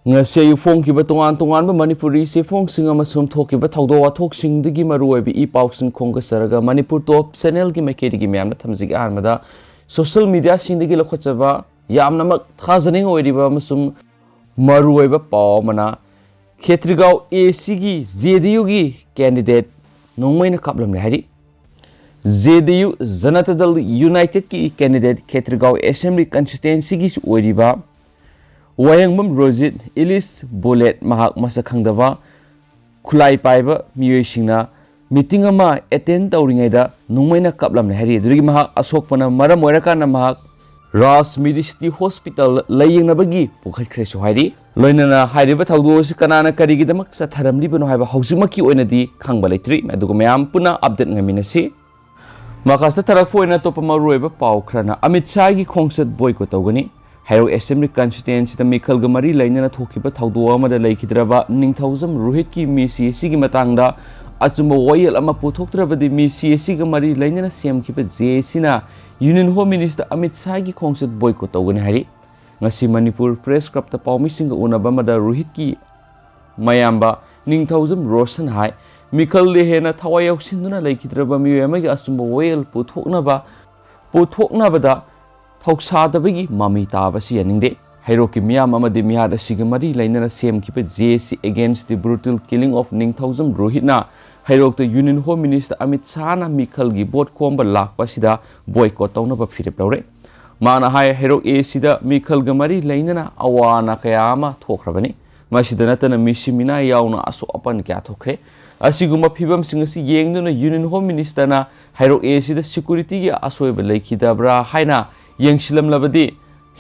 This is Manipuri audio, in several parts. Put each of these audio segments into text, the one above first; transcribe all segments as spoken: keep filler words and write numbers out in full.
ꯉꯁꯤ ꯑꯌꯨꯛ ꯐꯣꯡꯈꯤꯕ ꯇꯣꯉꯥꯟ ꯇꯣꯉꯥꯟꯕ ꯃꯅꯤꯄꯨꯔꯤ ꯆꯦꯐꯣꯡꯁꯤꯡ ꯑꯃꯁꯨꯝ ꯊꯣꯛꯈꯤꯕ ꯊꯧꯗꯣꯛ ꯋꯥꯊꯣꯛꯁꯤꯡꯗꯒꯤ ꯃꯔꯨꯑꯣꯏꯕ ꯏ ꯄꯥꯎꯁꯤꯡ ꯈꯣꯝꯒꯠꯆꯔꯒ ꯃꯅꯤꯄꯨꯔ ꯇꯣꯞ ꯆꯦꯅꯦꯜꯒꯤ ꯃꯥꯏꯀꯩꯗꯒꯤ ꯃꯌꯥꯝꯅ ꯊꯝꯖꯒꯦ꯫ ꯑꯍꯥꯟꯕꯗ ꯁꯣꯁꯤꯌꯦꯜ ꯃꯤꯗꯤꯌꯥꯁꯤꯡꯗꯒꯤ ꯂꯧꯈꯠꯆꯕ ꯌꯥꯝꯅꯃꯛ ꯊꯥꯖꯅꯤꯡ ꯑꯣꯏꯔꯤꯕ ꯑꯃꯁꯨꯡ ꯃꯔꯨꯑꯣꯏꯕ ꯄꯥꯎ ꯑꯃꯅ, ꯈꯦꯇ꯭ꯔꯤꯒꯥꯎ ꯑꯦ ꯁꯤꯒꯤ ꯖꯦ ꯗꯤ ꯌꯨꯒꯤ ꯀꯦꯟꯗꯤꯗꯦꯠ ꯅꯣꯡꯃꯩꯅ ꯀꯥꯞꯂꯝꯂꯦ ꯍꯥꯏꯔꯤ꯫ ꯖꯦ ꯗꯤ ꯌꯨ ꯖꯅꯇꯥ ꯗꯜ ꯌꯨꯅꯥꯏꯇꯦꯗꯀꯤ ꯀꯦꯟꯗꯤꯗꯦꯠ ꯈꯦꯇ꯭ꯔꯤꯒꯥꯎ ꯑꯦꯁꯦꯝꯕ꯭ꯂꯤ ꯀꯟꯁꯇꯤꯇ꯭ꯋꯦꯟꯁꯤꯒꯤꯁꯨ ꯑꯣꯏꯔꯤꯕ ꯋꯥꯍꯦꯡꯕꯝ ꯔꯣꯖꯤꯠ ꯏꯂꯤꯁ ꯕꯨꯂꯦꯠ ꯃꯍꯥꯛ ꯃꯁꯛ ꯈꯪꯗꯕ ꯈꯨꯠꯂꯥꯏ ꯄꯥꯏꯕ ꯃꯤꯑꯣꯏꯁꯤꯡꯅ ꯃꯤꯇꯤꯡ ꯑꯃ ꯑꯦꯇꯦꯟ ꯇꯧꯔꯤꯉꯩꯗ ꯅꯣꯡꯃꯩꯅ ꯀꯥꯞꯂꯝꯂꯦ ꯍꯥꯏꯔꯤ꯫ ꯑꯗꯨꯗꯒꯤ ꯃꯍꯥꯛ ꯑꯁꯣꯛꯄꯅ ꯃꯔꯝ ꯑꯣꯏꯔꯀꯥꯟꯗ ꯃꯍꯥꯛ ꯔꯥꯖ ꯃꯤꯗꯤꯁꯤꯇꯤ ꯍꯣꯁꯄꯤꯇꯥꯜ ꯂꯥꯌꯦꯡꯅꯕꯒꯤ ꯄꯨꯈꯠꯈ꯭ꯔꯦꯁꯨ ꯍꯥꯏꯔꯤ꯫ ꯂꯣꯏꯅꯅ ꯍꯥꯏꯔꯤꯕ ꯊꯧꯗꯣꯛ ꯑꯁꯤ ꯀꯅꯥꯅ ꯀꯔꯤꯒꯤꯗꯃꯛ ꯆꯠꯊꯔꯝꯂꯤꯕꯅꯣ ꯍꯥꯏꯕ ꯍꯧꯖꯤꯛꯃꯛꯀꯤ ꯑꯣꯏꯅꯗꯤ ꯈꯪꯕ ꯂꯩꯇ꯭ꯔꯤ꯫ ꯑꯗꯨꯒ ꯃꯌꯥꯝ ꯄꯨꯟꯅ ꯑꯞꯗꯦꯠ ꯉꯥꯏꯃꯤꯟꯅꯁꯤ꯫ ꯃꯈꯥ ꯆꯠꯊꯔꯛꯄ ꯑꯣꯏꯅ ꯑꯇꯣꯞꯄ ꯃꯔꯨꯑꯣꯏꯕ ꯄꯥꯎ ꯈꯔꯅ, ꯑꯃꯤꯠ ꯁꯥꯍꯒꯤ ꯈꯣꯡꯆꯠ ꯕꯣꯏꯀꯣꯠ ꯇꯧꯒꯅꯤ꯫ ꯍꯩꯔꯣꯛ ꯑꯦꯁꯦꯝꯕ꯭ꯂꯤ ꯀꯟꯁꯇꯤꯇ꯭ꯋꯦꯟꯁꯤꯗ ꯃꯤꯈꯜꯒ ꯃꯔꯤ ꯂꯩꯅꯅ ꯊꯣꯛꯈꯤꯕ ꯊꯧꯗꯣꯛ ꯑꯃꯗ ꯂꯩꯈꯤꯗ꯭ꯔꯕ ꯅꯤꯡꯊꯧꯖꯝ ꯔꯣꯍꯤꯠꯀꯤ ꯃꯤ ꯁꯤ ꯑꯁꯤꯒꯤ ꯃꯇꯥꯡꯗ ꯑꯆꯨꯝꯕ ꯋꯥꯌꯦꯜ ꯑꯃ ꯄꯨꯊꯣꯛꯇ꯭ꯔꯕꯗꯤ ꯃꯤ ꯁꯤ ꯑꯁꯤꯒ ꯃꯔꯤ ꯂꯩꯅꯅ ꯁꯦꯝꯈꯤꯕ ꯖꯦ ꯑꯦ ꯁꯤꯅ ꯌꯨꯅꯤꯌꯟ ꯍꯣꯝ ꯃꯤꯅꯤꯁꯇꯔ ꯑꯃꯤꯠ ꯁꯥꯍꯒꯤ ꯈꯣꯡꯆꯠ ꯕꯣꯏꯀꯣꯠ ꯇꯧꯒꯅꯤ ꯍꯥꯏꯔꯤ꯫ ꯉꯁꯤ ꯃꯅꯤꯄꯨꯔ ꯄ꯭ꯔꯦꯁ ꯀ꯭ꯂꯕꯇ ꯄꯥꯎꯃꯤꯁꯤꯡꯒ ꯎꯅꯕ ꯑꯃꯗ ꯔꯣꯍꯤꯠꯀꯤ ꯃꯌꯥꯝꯕ ꯅꯤꯡꯊꯧꯖꯝ ꯔꯣꯁꯟ ꯍꯥꯏ, ꯃꯤꯈꯜꯗ ꯍꯦꯟꯅ ꯊꯋꯥꯏ ꯌꯥꯎꯁꯤꯟꯗꯨꯅ ꯂꯩꯈꯤꯗ꯭ꯔꯕ ꯃꯤꯑꯣꯏ ꯑꯃꯒꯤ ꯑꯆꯨꯝꯕ ꯋꯥꯌꯦꯜ ꯄꯨꯊꯣꯛꯅꯕ, ꯄꯨꯊꯣꯛꯅꯕꯗ ꯊꯧꯁꯥꯗꯕꯒꯤ ꯃꯃꯤ ꯇꯥꯕ ꯑꯁꯤ ꯌꯥꯅꯤꯡꯗꯦ꯫ ꯍꯩꯔꯣꯛꯀꯤ ꯃꯤꯌꯥꯝ ꯑꯃꯗꯤ ꯃꯤꯍꯥꯠ ꯑꯁꯤꯒ ꯃꯔꯤ ꯂꯩꯅꯅ ꯁꯦꯝꯈꯤꯕ ꯖꯦ ꯑꯦ ꯁꯤ Against the Brutal Killing of Ningthoujam ꯔꯣꯍꯤꯠꯅ ꯍꯩꯔꯣꯛꯇ ꯌꯨꯅꯤꯌꯟ ꯍꯣꯝ ꯃꯤꯅꯤꯁꯇꯔ ꯑꯃꯤꯠ ꯁꯥꯍꯅ ꯃꯤꯈꯜꯒꯤ ꯚꯣꯠ ꯈꯣꯝꯕ ꯂꯥꯛꯄ ꯑꯁꯤꯗ ꯕꯣꯏꯀꯣꯠ ꯇꯧꯅꯕ ꯐꯤꯔꯦꯞ ꯂꯧꯔꯦ꯫ ꯃꯥꯅ ꯍꯥꯏ, ꯍꯩꯔꯣꯛ ꯑꯦ ꯁꯤꯗ ꯃꯤꯈꯜꯒ ꯃꯔꯤ ꯂꯩꯅꯅ ꯑꯋꯥ ꯑꯅꯥ ꯀꯌꯥ ꯑꯃ ꯊꯣꯛꯈ꯭ꯔꯕꯅꯤ꯫ ꯃꯁꯤꯗ ꯅꯠꯇꯅ ꯃꯤꯁꯤ ꯃꯤꯅꯥꯏ ꯌꯥꯎꯅ ꯑꯁꯣꯛ ꯑꯄꯟ ꯀꯌꯥ ꯊꯣꯛꯈ꯭ꯔꯦ꯫ ꯑꯁꯤꯒꯨꯝꯕ ꯐꯤꯕꯝꯁꯤꯡ ꯑꯁꯤ ꯌꯦꯡꯗꯨꯅ ꯌꯨꯅꯤꯌꯟ ꯍꯣꯝ ꯃꯤꯅꯤꯁꯇꯔꯅ ꯍꯩꯔꯣꯛ ꯑꯦ ꯁꯤꯗ ꯁꯦꯀ꯭ꯌꯨꯔꯤꯇꯤꯒꯤ ꯑꯁꯣꯏꯕ ꯂꯩꯈꯤꯗꯕ꯭ꯔꯥ ꯍꯥꯏꯅ ꯌꯦꯡꯁꯤꯜꯂꯝꯂꯕꯗꯤ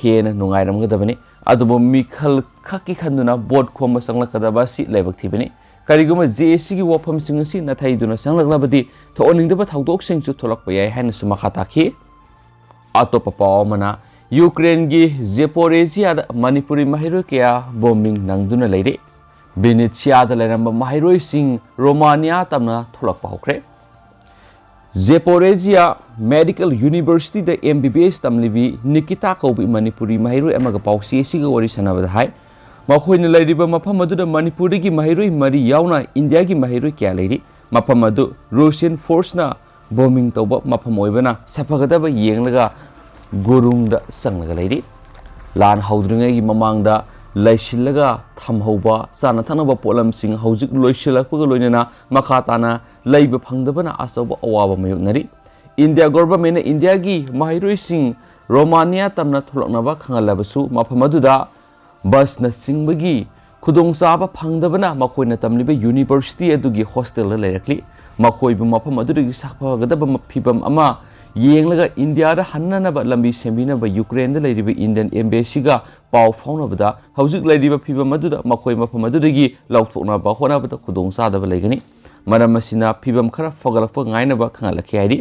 ꯍꯦꯟꯅ ꯅꯨꯡꯉꯥꯏꯔꯝꯒꯗꯕꯅꯤ꯫ ꯑꯗꯨꯕꯨ ꯃꯤꯈꯜ ꯈꯛꯀꯤ ꯈꯟꯗꯨꯅ ꯚꯣꯠ ꯈꯣꯝꯕ ꯆꯪꯂꯛꯀꯗꯕ ꯑꯁꯤ ꯂꯥꯏꯕꯛ ꯊꯤꯕꯅꯤ꯫ ꯀꯔꯤꯒꯨꯝꯕ ꯖꯦ ꯑꯦ ꯁꯤꯒꯤ ꯋꯥꯐꯝꯁꯤꯡ ꯑꯁꯤ ꯅꯥꯊꯩꯗꯨꯅ ꯆꯪꯂꯛꯂꯕꯗꯤ ꯊꯣꯛꯍꯟꯅꯤꯡꯗꯕ ꯊꯧꯗꯣꯛꯁꯤꯡꯁꯨ ꯊꯣꯛꯂꯛꯄ ꯌꯥꯏ ꯍꯥꯏꯅꯁꯨ ꯃꯈꯥ ꯇꯥꯈꯤ꯫ ꯑꯇꯣꯞꯄ ꯄꯥꯎ ꯑꯃꯅ, ꯌꯨꯀ꯭ꯔꯦꯟꯒꯤ ꯖꯦꯄꯣꯔꯦꯖꯤꯌꯥꯗ ꯃꯅꯤꯄꯨꯔꯤ ꯃꯍꯩꯔꯣꯏ ꯀꯌꯥ ꯕꯣꯝꯕꯤꯡ ꯅꯪꯗꯨꯅ ꯂꯩꯔꯦ꯫ ꯚꯤꯅꯤꯠꯁꯤꯌꯥꯗ ꯂꯩꯔꯝꯕ ꯃꯍꯩꯔꯣꯏꯁꯤꯡ ꯔꯣꯃꯥꯅꯤꯌꯥ ꯇꯝꯅ ꯊꯣꯛꯂꯛꯄ ꯍꯧꯈ꯭ꯔꯦ꯫ ꯖꯦꯄꯣꯔꯦꯖꯤꯌꯥ ꯃꯦꯗꯤꯀꯦꯜ ꯌꯨꯅꯤꯚꯔꯁꯤꯇꯤꯗ ꯑꯦꯝ ꯕꯤ ꯕꯤ ꯑꯦꯁ ꯇꯝꯂꯤꯕꯤ ꯅꯤꯀꯤꯇꯥ ꯀꯧꯕꯤ ꯃꯅꯤꯄꯨꯔꯤ ꯃꯍꯩꯔꯣꯏ ꯑꯃꯒ ꯄꯥꯎ ꯆꯦ ꯑꯁꯤꯒ ꯋꯥꯔꯤ ꯁꯥꯟꯅꯕꯗ ꯍꯥꯏ, ꯃꯈꯣꯏꯅ ꯂꯩꯔꯤꯕ ꯃꯐꯝ ꯑꯗꯨꯗ ꯃꯅꯤꯄꯨꯔꯗꯒꯤ ꯃꯍꯩꯔꯣꯏ ꯃꯔꯤ ꯌꯥꯎꯅ ꯏꯟꯗꯤꯌꯥꯒꯤ ꯃꯍꯩꯔꯣꯏ ꯀꯌꯥ ꯂꯩꯔꯤ꯫ ꯃꯐꯝ ꯑꯗꯨ Russian forceꯅ bombing ꯇꯧꯕ ꯃꯐꯝ ꯑꯣꯏꯕꯅ ꯁꯥꯐꯒꯗꯕ ꯌꯦꯡꯂꯒ ꯒꯨꯔꯨꯡꯗ ꯆꯪꯂꯒ ꯂꯩꯔꯤ꯫ ꯂꯥꯟ ꯍꯧꯗ꯭ꯔꯤꯉꯩꯒꯤ ꯃꯃꯥꯡꯗ ꯂꯩꯁꯤꯜꯂꯒ ꯊꯝꯍꯧꯕ ꯆꯥꯅ ꯊꯛꯅꯕ ꯄꯣꯠꯂꯝꯁꯤꯡ ꯍꯧꯖꯤꯛ ꯂꯣꯏꯁꯤꯜꯂꯛꯄꯒ ꯂꯣꯏꯅꯅ ꯃꯈꯥ ꯇꯥꯅ ꯂꯩꯕ ꯐꯪꯗꯕꯅ ꯑꯆꯧꯕ ꯑꯋꯥꯕ ꯃꯥꯌꯣꯛꯅꯔꯤ꯫ ꯏꯟꯗꯤꯌꯥ ꯒꯣꯚꯔꯟꯃꯦꯟꯠꯅ ꯏꯟꯗꯤꯌꯥꯒꯤ ꯃꯍꯩꯔꯣꯏꯁꯤꯡ ꯔꯣꯃꯥꯅꯤꯌꯥ ꯇꯝꯅ ꯊꯣꯛꯂꯛꯅꯕ ꯈꯪꯍꯜꯂꯕꯁꯨ ꯃꯐꯝ ꯑꯗꯨꯗ ꯕꯁꯅꯆꯤꯡꯕꯒꯤ ꯈꯨꯗꯣꯡꯆꯥꯕ ꯐꯪꯗꯕꯅ ꯃꯈꯣꯏꯅ ꯇꯝꯂꯤꯕ ꯌꯨꯅꯤꯚꯔꯁꯤꯇꯤ ꯑꯗꯨꯒꯤ ꯍꯣꯁꯇꯦꯜꯗ ꯂꯩꯔꯛꯂꯤ꯫ ꯃꯈꯣꯏꯕꯨ ꯃꯐꯝ ꯑꯗꯨꯗꯒꯤ ꯁꯥꯐꯒꯗꯕ ꯐꯤꯚꯝ ꯑꯃ ꯌꯦꯡꯂꯒ ꯏꯟꯗꯤꯌꯥꯗ ꯍꯟꯅꯅꯕ ꯂꯝꯕꯤ ꯁꯦꯝꯕꯤꯅꯕ ꯌꯨꯀ꯭ꯔꯦꯟꯗ ꯂꯩꯔꯤꯕ ꯏꯟꯗꯤꯌꯟ ꯑꯦꯝꯕꯦꯁꯤꯒ ꯄꯥꯎ ꯐꯥꯎꯅꯕꯗ ꯍꯧꯖꯤꯛ ꯂꯩꯔꯤꯕ ꯐꯤꯚꯝ ꯑꯗꯨꯗ ꯃꯈꯣꯏ ꯃꯐꯝ ꯑꯗꯨꯗꯒꯤ ꯂꯧꯊꯣꯛꯅꯕ ꯍꯣꯠꯅꯕꯗ ꯈꯨꯗꯣꯡꯆꯥꯗꯕ ꯂꯩꯒꯅꯤ꯫ ꯃꯔꯝ ꯑꯁꯤꯅ ꯐꯤꯚꯝ ꯈꯔ ꯐꯒꯠꯂꯛꯄ ꯉꯥꯏꯅꯕ ꯈꯪꯍꯜꯂꯛꯈꯤ ꯍꯥꯏꯔꯤ꯫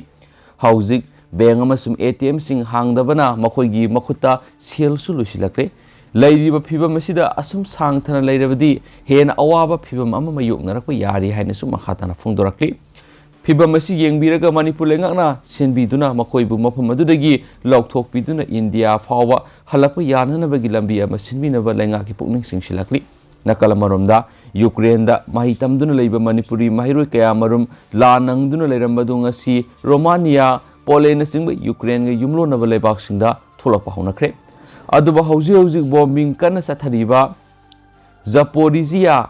ꯍꯧꯖꯤꯛ ꯕꯦꯡꯛ ꯑꯃꯁꯨꯡ ꯑꯦ ꯇꯤ ꯑꯦꯝꯁꯤꯡ ꯍꯥꯡꯗꯕꯅ ꯃꯈꯣꯏꯒꯤ ꯃꯈꯨꯠꯇ ꯁꯦꯜꯁꯨ ꯂꯣꯏꯁꯤꯜꯂꯛꯂꯦ꯫ ꯂꯩꯔꯤꯕ ꯐꯤꯚꯝ ꯑꯁꯤꯗ ꯑꯁꯨꯝ ꯁꯥꯡꯊꯅ ꯂꯩꯔꯕꯗꯤ ꯍꯦꯟꯅ ꯑꯋꯥꯕ ꯐꯤꯚꯝ ꯑꯃ ꯃꯥꯌꯣꯛꯅꯔꯛꯄ ꯌꯥꯔꯤ ꯍꯥꯏꯅꯁꯨ ꯃꯈꯥ ꯇꯥꯅ ꯐꯣꯡꯗꯣꯔꯛꯂꯤ꯫ ꯐꯤꯚꯝ ꯑꯁꯤ ꯌꯦꯡꯕꯤꯔꯒ ꯃꯅꯤꯄꯨꯔ ꯂꯩꯉꯥꯛꯅ ꯁꯤꯟꯕꯤꯗꯨꯅ ꯃꯈꯣꯏꯕꯨ ꯃꯐꯝ ꯑꯗꯨꯗꯒꯤ ꯂꯧꯊꯣꯛꯄꯤꯗꯨꯅ ꯏꯟꯗꯤꯌꯥ ꯐꯥꯎꯕ ꯍꯜꯂꯛꯄ ꯌꯥꯅꯅꯕꯒꯤ ꯂꯝꯕꯤ ꯑꯃ ꯁꯤꯟꯕꯤꯅꯕ ꯂꯩꯉꯥꯛꯀꯤ ꯄꯨꯛꯅꯤꯡ ꯆꯤꯡꯁꯤꯜꯂꯛꯂꯤ꯫ ꯅꯥꯀꯜ ꯑꯃꯔꯣꯝꯗ, ꯌꯨꯀ꯭ꯔꯦꯟꯗ ꯃꯍꯩ ꯇꯝꯗꯨꯅ ꯂꯩꯕ ꯃꯅꯤꯄꯨꯔꯤ ꯃꯍꯩꯔꯣꯏ ꯀꯌꯥꯃꯔꯨꯝ ꯂꯥꯟ ꯅꯪꯗꯨꯅ ꯂꯩꯔꯝꯕꯗꯨ ꯉꯁꯤ ꯔꯣꯃꯥꯅꯤꯌꯥ, ꯄꯣꯂꯦꯟꯅꯆꯤꯡꯕ ꯌꯨꯀ꯭ꯔꯦꯟꯒ ꯌꯨꯝꯂꯣꯟꯅꯕ ꯂꯩꯕꯥꯛꯁꯤꯡꯗ ꯊꯣꯛꯂꯛꯄ ꯍꯧꯅꯈ꯭ꯔꯦ꯫ ꯑꯗꯨꯕꯨ ꯍꯧꯖꯤꯛ ꯍꯧꯖꯤꯛ ꯕꯣꯝꯕꯤꯡ ꯀꯟꯅ ꯆꯠꯊꯔꯤꯕ ꯖꯄꯣꯔꯤꯖꯤꯌꯥ,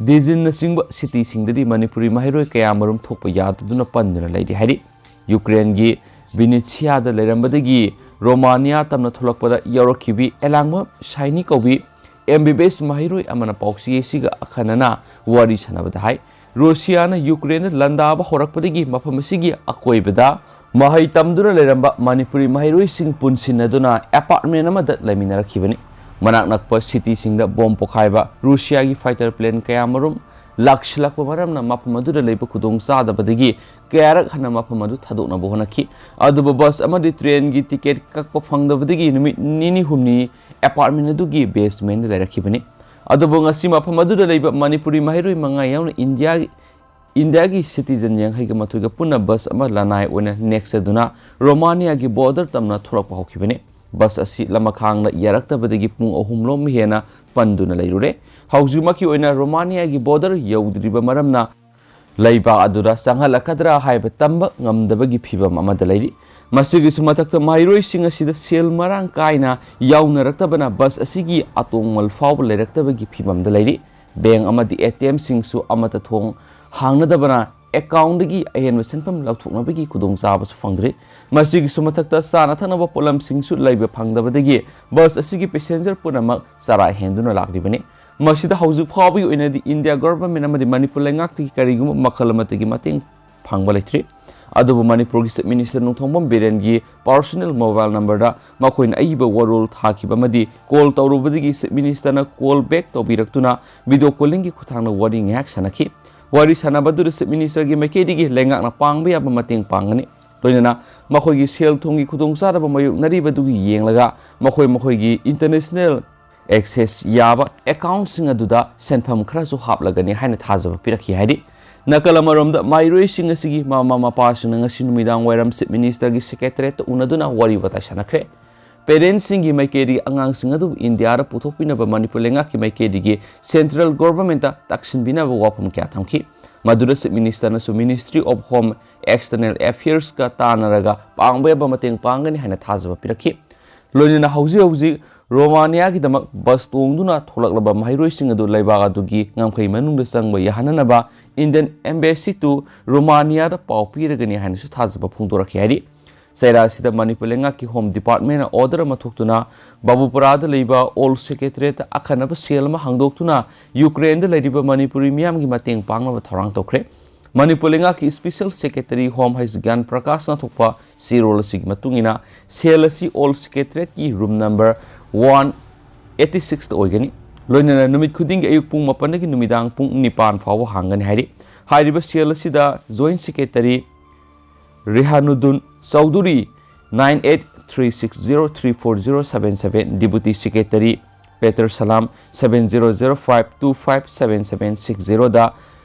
ꯗꯤꯖꯤꯟꯅꯆꯤꯡꯕ ꯁꯤꯇꯤꯁꯤꯡꯗꯗꯤ ꯃꯅꯤꯄꯨꯔꯤ ꯃꯍꯩꯔꯣꯏ ꯀꯌꯥꯃꯔꯨꯝ ꯊꯣꯛꯄ ꯌꯥꯗꯗꯨꯅ ꯄꯟꯗꯨꯅ ꯂꯩꯔꯤ ꯍꯥꯏꯔꯤ꯫ ꯌꯨꯀ꯭ꯔꯦꯟꯒꯤ ꯚꯤꯅꯤꯠꯁꯤꯌꯥꯗ ꯂꯩꯔꯝꯕꯗꯒꯤ ꯔꯣꯃꯥꯅꯤꯌꯥ ꯇꯝꯅ ꯊꯣꯛꯂꯛꯄꯗ ꯌꯥꯎꯔꯛꯈꯤꯕꯤ ꯑꯦꯂꯥꯡꯕꯝ ꯁꯥꯏꯅꯤ ꯀꯧꯕꯤ ꯑꯦꯝ ꯕꯤ ꯕꯤ ꯑꯦꯁ ꯃꯍꯩꯔꯣꯏ ꯑꯃꯅ ꯄꯥꯎꯆꯦ ꯑꯁꯤꯒ ꯑꯈꯟꯅꯅ ꯋꯥꯔꯤ ꯁꯥꯟꯅꯕꯗ ꯍꯥꯏ, ꯔꯨꯁꯤꯌꯥꯅ ꯌꯨꯀ꯭ꯔꯦꯟꯗ ꯂꯥꯟꯗꯥꯕ ꯍꯧꯔꯛꯄꯗꯒꯤ ꯃꯐꯝ ꯑꯁꯤꯒꯤ ꯑꯀꯣꯏꯕꯗ ꯃꯍꯩ ꯇꯝꯗꯨꯅ ꯂꯩꯔꯝꯕ ꯃꯅꯤꯄꯨꯔꯤ ꯃꯍꯩꯔꯣꯏꯁꯤꯡ ꯄꯨꯟꯁꯤꯟꯅꯗꯨꯅ ꯑꯦꯄꯥꯔꯠꯃꯦꯟ ꯑꯃꯗ ꯂꯩꯃꯤꯟꯅꯔꯛꯈꯤꯕꯅꯤ꯫ ꯃꯅꯥꯛ ꯅꯛꯄ ꯁꯤꯇꯤꯁꯤꯡꯗ ꯕꯣꯝ ꯄꯣꯈꯥꯏꯕ, ꯔꯨꯁꯤꯌꯥꯒꯤ ꯐꯥꯏꯇꯔ ꯄ꯭ꯂꯦꯟ ꯀꯌꯥꯃꯔꯨꯝ ꯂꯥꯛꯁꯤꯜꯂꯛꯄ ꯃꯔꯝꯅ ꯃꯐꯝ ꯑꯗꯨꯗ ꯂꯩꯕ ꯈꯨꯗꯣꯡ ꯆꯥꯗꯕꯗꯒꯤ ꯀꯌꯥꯔꯛ ꯍꯟꯅ ꯃꯐꯝ ꯑꯗꯨ ꯊꯥꯗꯣꯛꯅꯕ ꯍꯣꯠꯅꯈꯤ꯫ ꯑꯗꯨꯕꯨ ꯕꯁ ꯑꯃꯗꯤ ꯇ꯭ꯔꯦꯟꯒꯤ ꯇꯤꯀꯦꯠ ꯀꯛꯄ ꯐꯪꯗꯕꯗꯒꯤ ꯅꯨꯃꯤꯠ ꯅꯤꯅꯤ ꯍꯨꯝꯅꯤ ꯑꯦꯄꯥꯔꯠꯃꯦꯟ ꯑꯗꯨꯒꯤ ꯕꯦꯁꯃꯦꯟꯗ ꯂꯩꯔꯛꯈꯤꯕꯅꯤ꯫ ꯑꯗꯨꯕꯨ ꯉꯁꯤ ꯃꯐꯝ ꯑꯗꯨꯗ ꯂꯩꯕ ꯃꯅꯤꯄꯨꯔꯤ ꯃꯍꯩꯔꯣꯏ ꯃꯉꯥ ꯌꯥꯎꯅ ꯏꯟꯗꯤꯌꯥꯒꯤ, ꯏꯟꯗꯤꯌꯥꯒꯤ ꯁꯤꯇꯤꯖꯟ ꯌꯥꯡꯈꯩꯒ ꯃꯥꯊꯣꯏꯒ ꯄꯨꯟꯅ ꯕꯁ ꯑꯃ ꯂꯅꯥꯏ ꯑꯣꯏꯅ ꯅꯦꯛꯆꯗꯨꯅ ꯔꯣꯃꯥꯅꯤꯌꯥꯒꯤ ꯕꯣꯔꯗꯔ ꯇꯝꯅ ꯊꯣꯛꯂꯛꯄ ꯍꯧꯈꯤꯕꯅꯤ꯫ ꯕꯁ ꯑꯁꯤ ꯂꯃꯈꯥꯡꯗ ꯌꯥꯔꯛꯇꯕꯗꯒꯤ ꯄꯨꯡ ꯑꯍꯨꯝ ꯂꯣꯝ ꯍꯦꯟꯅ ꯄꯟꯗꯨꯅ ꯂꯩꯔꯨꯔꯦ꯫ ꯍꯧꯖꯤꯛꯃꯛꯀꯤ ꯑꯣꯏꯅ ꯔꯣꯃꯥꯅꯤꯌꯥꯒꯤ ꯕꯣꯔꯗꯔ ꯌꯧꯗ꯭ꯔꯤꯕ ꯃꯔꯝꯅ ꯂꯩꯕꯥꯛ ꯑꯗꯨꯗ ꯆꯪꯍꯜꯂꯛꯀꯗ꯭ꯔꯥ ꯍꯥꯏꯕ ꯇꯝꯕ ꯉꯝꯗꯕꯒꯤ ꯐꯤꯚꯝ ꯑꯃꯗ ꯂꯩꯔꯤ꯫ ꯃꯁꯤꯒꯤꯁꯨ ꯃꯊꯛꯇ ꯃꯍꯩꯔꯣꯏꯁꯤꯡ ꯑꯁꯤꯗ ꯁꯦꯜ ꯃꯔꯥꯡ ꯀꯥꯏꯅ ꯌꯥꯎꯅꯔꯛꯇꯕꯅ ꯕꯁ ꯑꯁꯤꯒꯤ ꯑꯇꯣꯡꯃꯜ ꯐꯥꯎꯕ ꯂꯩꯔꯛꯇꯕꯒꯤ ꯐꯤꯚꯝꯗ ꯂꯩꯔꯤ꯫ ꯕꯦꯡ ꯑꯃꯗꯤ ꯑꯦ ꯇꯤ ꯑꯦꯝꯁꯤꯡꯁꯨ ꯑꯃꯠꯇ ꯊꯣꯡ ꯍꯥꯡꯅꯗꯕꯅ ꯑꯦꯀꯥꯎꯟꯗꯒꯤ ꯑꯍꯦꯟꯕ ꯁꯦꯟꯐꯝ ꯂꯧꯊꯣꯛꯅꯕꯒꯤ ꯈꯨꯗꯣꯡꯆꯥꯕꯁꯨ ꯐꯪꯗ꯭ꯔꯤ꯫ ꯃꯁꯤꯒꯤꯁꯨ ꯃꯊꯛꯇ ꯆꯥꯅ ꯊꯛꯅꯕ ꯄꯣꯠꯂꯝꯁꯤꯡꯁꯨ ꯂꯩꯕ ꯐꯪꯗꯕꯗꯒꯤ ꯕꯁ ꯑꯁꯤꯒꯤ ꯄꯦꯁꯦꯟꯖꯔ ꯄꯨꯝꯅꯃꯛ ꯆꯔꯥ ꯍꯦꯟꯗꯨꯅ ꯂꯥꯛꯂꯤꯕꯅꯤ꯫ ꯃꯁꯤꯗ ꯍꯧꯖꯤꯛ ꯐꯥꯎꯕꯒꯤ ꯑꯣꯏꯅꯗꯤ ꯏꯟꯗꯤꯌꯥ ꯒꯚꯔꯟꯃꯦꯟꯠ ꯑꯃꯗꯤ ꯃꯅꯤꯄꯨꯔ ꯂꯩꯉꯥꯛꯇꯒꯤ ꯀꯔꯤꯒꯨꯝꯕ ꯃꯈꯜ ꯑꯃꯠꯇꯒꯤ ꯃꯇꯦꯡ ꯐꯪꯕ ꯂꯩꯇ꯭ꯔꯤ꯫ ꯑꯗꯨꯕꯨ ꯃꯅꯤꯄꯨꯔꯒꯤ ꯆꯤꯐ ꯃꯤꯅꯤꯁꯇꯔ ꯅꯣꯡꯊꯣꯝꯕꯝ ꯕꯤꯔꯦꯟꯒꯤ ꯄꯥꯔꯁꯣꯅꯦꯜ ꯃꯣꯕꯥꯏꯜ ꯅꯝꯕꯔꯗ ꯃꯈꯣꯏꯅ ꯑꯏꯕ ꯋꯥꯔꯣꯜ ꯊꯥꯈꯤꯕ ꯑꯃꯗꯤ ꯀꯣꯜ ꯇꯧꯔꯨꯕꯗꯒꯤ ꯆꯤꯐ ꯃꯤꯅꯤꯁꯇꯔꯅ ꯀꯣꯜ ꯕꯦꯛ ꯇꯧꯕꯤꯔꯛꯇꯨꯅ ꯚꯤꯗꯤꯑꯣ ꯀꯣꯂꯤꯡꯒꯤ ꯈꯨꯠꯊꯥꯡꯗ ꯋꯥꯔꯤ ꯉꯥꯏꯍꯥꯛ ꯁꯥꯟꯅꯈꯤ꯫ ꯋꯥꯔꯤ ꯁꯥꯟꯅꯕꯗꯨꯗ ꯆꯤꯐ ꯃꯤꯅꯤꯁꯇꯔꯒꯤ ꯃꯥꯏꯀꯩꯗꯒꯤ ꯂꯩꯉꯥꯛꯅ ꯄꯥꯡꯕ ꯌꯥꯕ ꯃꯇꯦꯡ ꯄꯥꯡꯒꯅꯤ꯫ ꯂꯣꯏꯅꯅ ꯃꯈꯣꯏꯒꯤ ꯁꯦꯜ ꯊꯨꯝꯒꯤ ꯈꯨꯗꯣꯡꯆꯥꯗꯕ ꯃꯥꯌꯣꯛꯅꯔꯤꯕꯗꯨꯒꯤ ꯌꯦꯡꯂꯒ ꯃꯈꯣꯏ ꯃꯈꯣꯏꯒꯤ ꯏꯟꯇꯔꯅꯦꯁꯅꯦꯜ ꯑꯦꯛꯁꯦꯁ ꯌꯥꯕ ꯑꯦꯀꯥꯎꯟꯁꯤꯡ ꯑꯗꯨꯗ ꯁꯦꯟꯐꯝ ꯈꯔꯁꯨ ꯍꯥꯞꯂꯒꯅꯤ ꯍꯥꯏꯅ ꯊꯥꯖꯕ ꯄꯤꯔꯛꯈꯤ ꯍꯥꯏꯔꯤ꯫ ꯅꯥꯀꯜ ꯑꯃꯔꯣꯝꯗ ꯃꯍꯩꯔꯣꯏꯁꯤꯡ ꯑꯁꯤꯒꯤ ꯃꯃꯥ ꯃꯄꯥꯁꯤꯡꯅ ꯉꯁꯤ ꯅꯨꯃꯤꯗꯥꯡ ꯋꯥꯏꯔꯝ ꯆꯤꯐ ꯃꯤꯅꯤꯁꯇꯔꯒꯤ ꯁꯦꯀ꯭ꯔꯦꯇꯔꯤꯌꯦꯠꯇ ꯎꯅꯗꯨꯅ ꯋꯥꯔꯤ ꯋꯥꯇꯥꯏ ꯁꯥꯟꯅꯈ꯭ꯔꯦ꯫ ꯄꯦꯔꯦꯟꯠꯁꯤꯡꯒꯤ ꯃꯥꯏꯀꯩꯗꯒꯤ ꯑꯉꯥꯡꯁꯤꯡ ꯑꯗꯨꯕꯨ ꯏꯟꯗꯤꯌꯥꯗ ꯄꯨꯊꯣꯛꯄꯤꯅꯕ ꯃꯅꯤꯄꯨꯔ ꯂꯩꯉꯥꯛꯀꯤ ꯃꯥꯏꯀꯩꯗꯒꯤ ꯁꯦꯟꯇ꯭ꯔꯦꯜ ꯒꯣꯚꯔꯟꯃꯦꯟꯠꯇ ꯇꯛꯁꯤꯟꯕꯤꯅꯕ ꯋꯥꯐꯝ ꯀꯌꯥ ꯊꯝꯈꯤ꯫ ꯃꯗꯨꯗ ꯆꯤꯐ ꯃꯤꯅꯤꯁꯇꯔꯅꯁꯨ ꯃꯤꯅꯤꯁꯇ꯭ꯔꯤ ꯑꯣꯐ ꯍꯣꯝ ꯑꯦꯛꯁꯇꯔꯅꯦꯜ ꯑꯦꯐꯤꯌꯔꯁꯀ ꯇꯥꯟꯅꯔꯒ ꯄꯥꯡꯕ ꯌꯥꯕ ꯃꯇꯦꯡ ꯄꯥꯡꯒꯅꯤ ꯍꯥꯏꯅ ꯊꯥꯖꯕ ꯄꯤꯔꯛꯈꯤ꯫ ꯂꯣꯏꯅꯅ ꯍꯧꯖꯤꯛ ꯍꯧꯖꯤꯛ ꯔꯣꯃꯥꯅꯤꯌꯥꯒꯤꯗꯃꯛ ꯕꯁ ꯇꯣꯡꯗꯨꯅ ꯊꯣꯛꯂꯛꯂꯕ ꯃꯍꯩꯔꯣꯏꯁꯤꯡ ꯑꯗꯨ ꯂꯩꯕꯥꯛ ꯑꯗꯨꯒꯤ ꯉꯝꯈꯩ ꯃꯅꯨꯡꯗ ꯆꯪꯕ ꯌꯥꯍꯟꯅꯅꯕ Indian Embassy to ꯔꯣꯃꯥꯅꯤꯌꯥꯗ ꯄꯥꯎ ꯄꯤꯔꯒꯅꯤ ꯍꯥꯏꯅꯁꯨ ꯊꯥꯖꯕ ꯐꯣꯡꯗꯣꯔꯛꯈꯤ ꯍꯥꯏꯔꯤ꯫ ꯆꯩꯔꯥ ꯑꯁꯤꯗ ꯃꯅꯤꯄꯨꯔ ꯂꯩꯉꯥꯛꯀꯤ ꯍꯣꯝ ꯗꯤꯄꯥꯔꯠꯃꯦꯟꯅ ꯑꯣꯔꯗꯔ ꯑꯃ ꯊꯣꯛꯇꯨꯅ ꯕꯥꯕꯨꯄꯨꯔꯥꯗ ꯂꯩꯕ ꯑꯣꯜ ꯁꯦꯀ꯭ꯔꯦꯇꯔꯤꯌꯦꯠꯇ ꯑꯈꯟꯅꯕ ꯁꯦꯜ ꯑꯃ ꯍꯥꯡꯗꯣꯛꯇꯨꯅ ꯌꯨꯀ꯭ꯔꯦꯟꯗ ꯂꯩꯔꯤꯕ ꯃꯅꯤꯄꯨꯔꯤ ꯃꯤꯌꯥꯝꯒꯤ ꯃꯇꯦꯡ ꯄꯥꯡꯅꯕ ꯊꯧꯔꯥꯡ ꯇꯧꯈ꯭ꯔꯦ꯫ ꯃꯅꯤꯄꯨꯔ ꯂꯩꯉꯥꯛꯀꯤ ꯏꯁꯄꯤꯁꯦꯜ ꯁꯦꯀ꯭ꯔꯦꯇꯔꯤ ꯍꯣꯝ ꯍꯩꯁ ꯒ꯭ꯌꯥꯟ ꯄ꯭ꯔꯀꯥꯁꯅ ꯊꯣꯛꯄ ꯆꯦꯔꯣꯜ ꯑꯁꯤꯒꯤ ꯃꯇꯨꯡ ꯏꯟꯅ ꯁꯦꯜ ꯑꯁꯤ ꯑꯣꯜ ꯁꯦꯀ꯭ꯔꯦꯇꯔꯤꯌꯦꯠꯀꯤ ꯔꯨꯝ ꯅꯝꯕꯔ ꯋꯥꯟ ꯑꯩꯠꯇꯤ ꯁꯤꯛꯁꯇ ꯑꯣꯏꯒꯅꯤ꯫ ꯂꯣꯏꯅꯅ ꯅꯨꯃꯤꯠ ꯈꯨꯗꯤꯡꯒꯤ ꯑꯌꯨꯛ ꯄꯨꯡ ꯃꯥꯄꯟꯗꯒꯤ ꯅꯨꯃꯤꯗꯥꯡ ꯄꯨꯡ ꯅꯤꯄꯥꯟ ꯐꯥꯎꯕ ꯍꯥꯡꯒꯅꯤ ꯍꯥꯏꯔꯤ꯫ ꯍꯥꯏꯔꯤꯕ ꯁꯦꯜ ꯑꯁꯤꯗ joint secretary Rihanuddin Choudhury, nine eight three six zero three four zero seven seven, deputy secretary Peter Salam, seven zero zero five two five seven seven six zero ꯗ,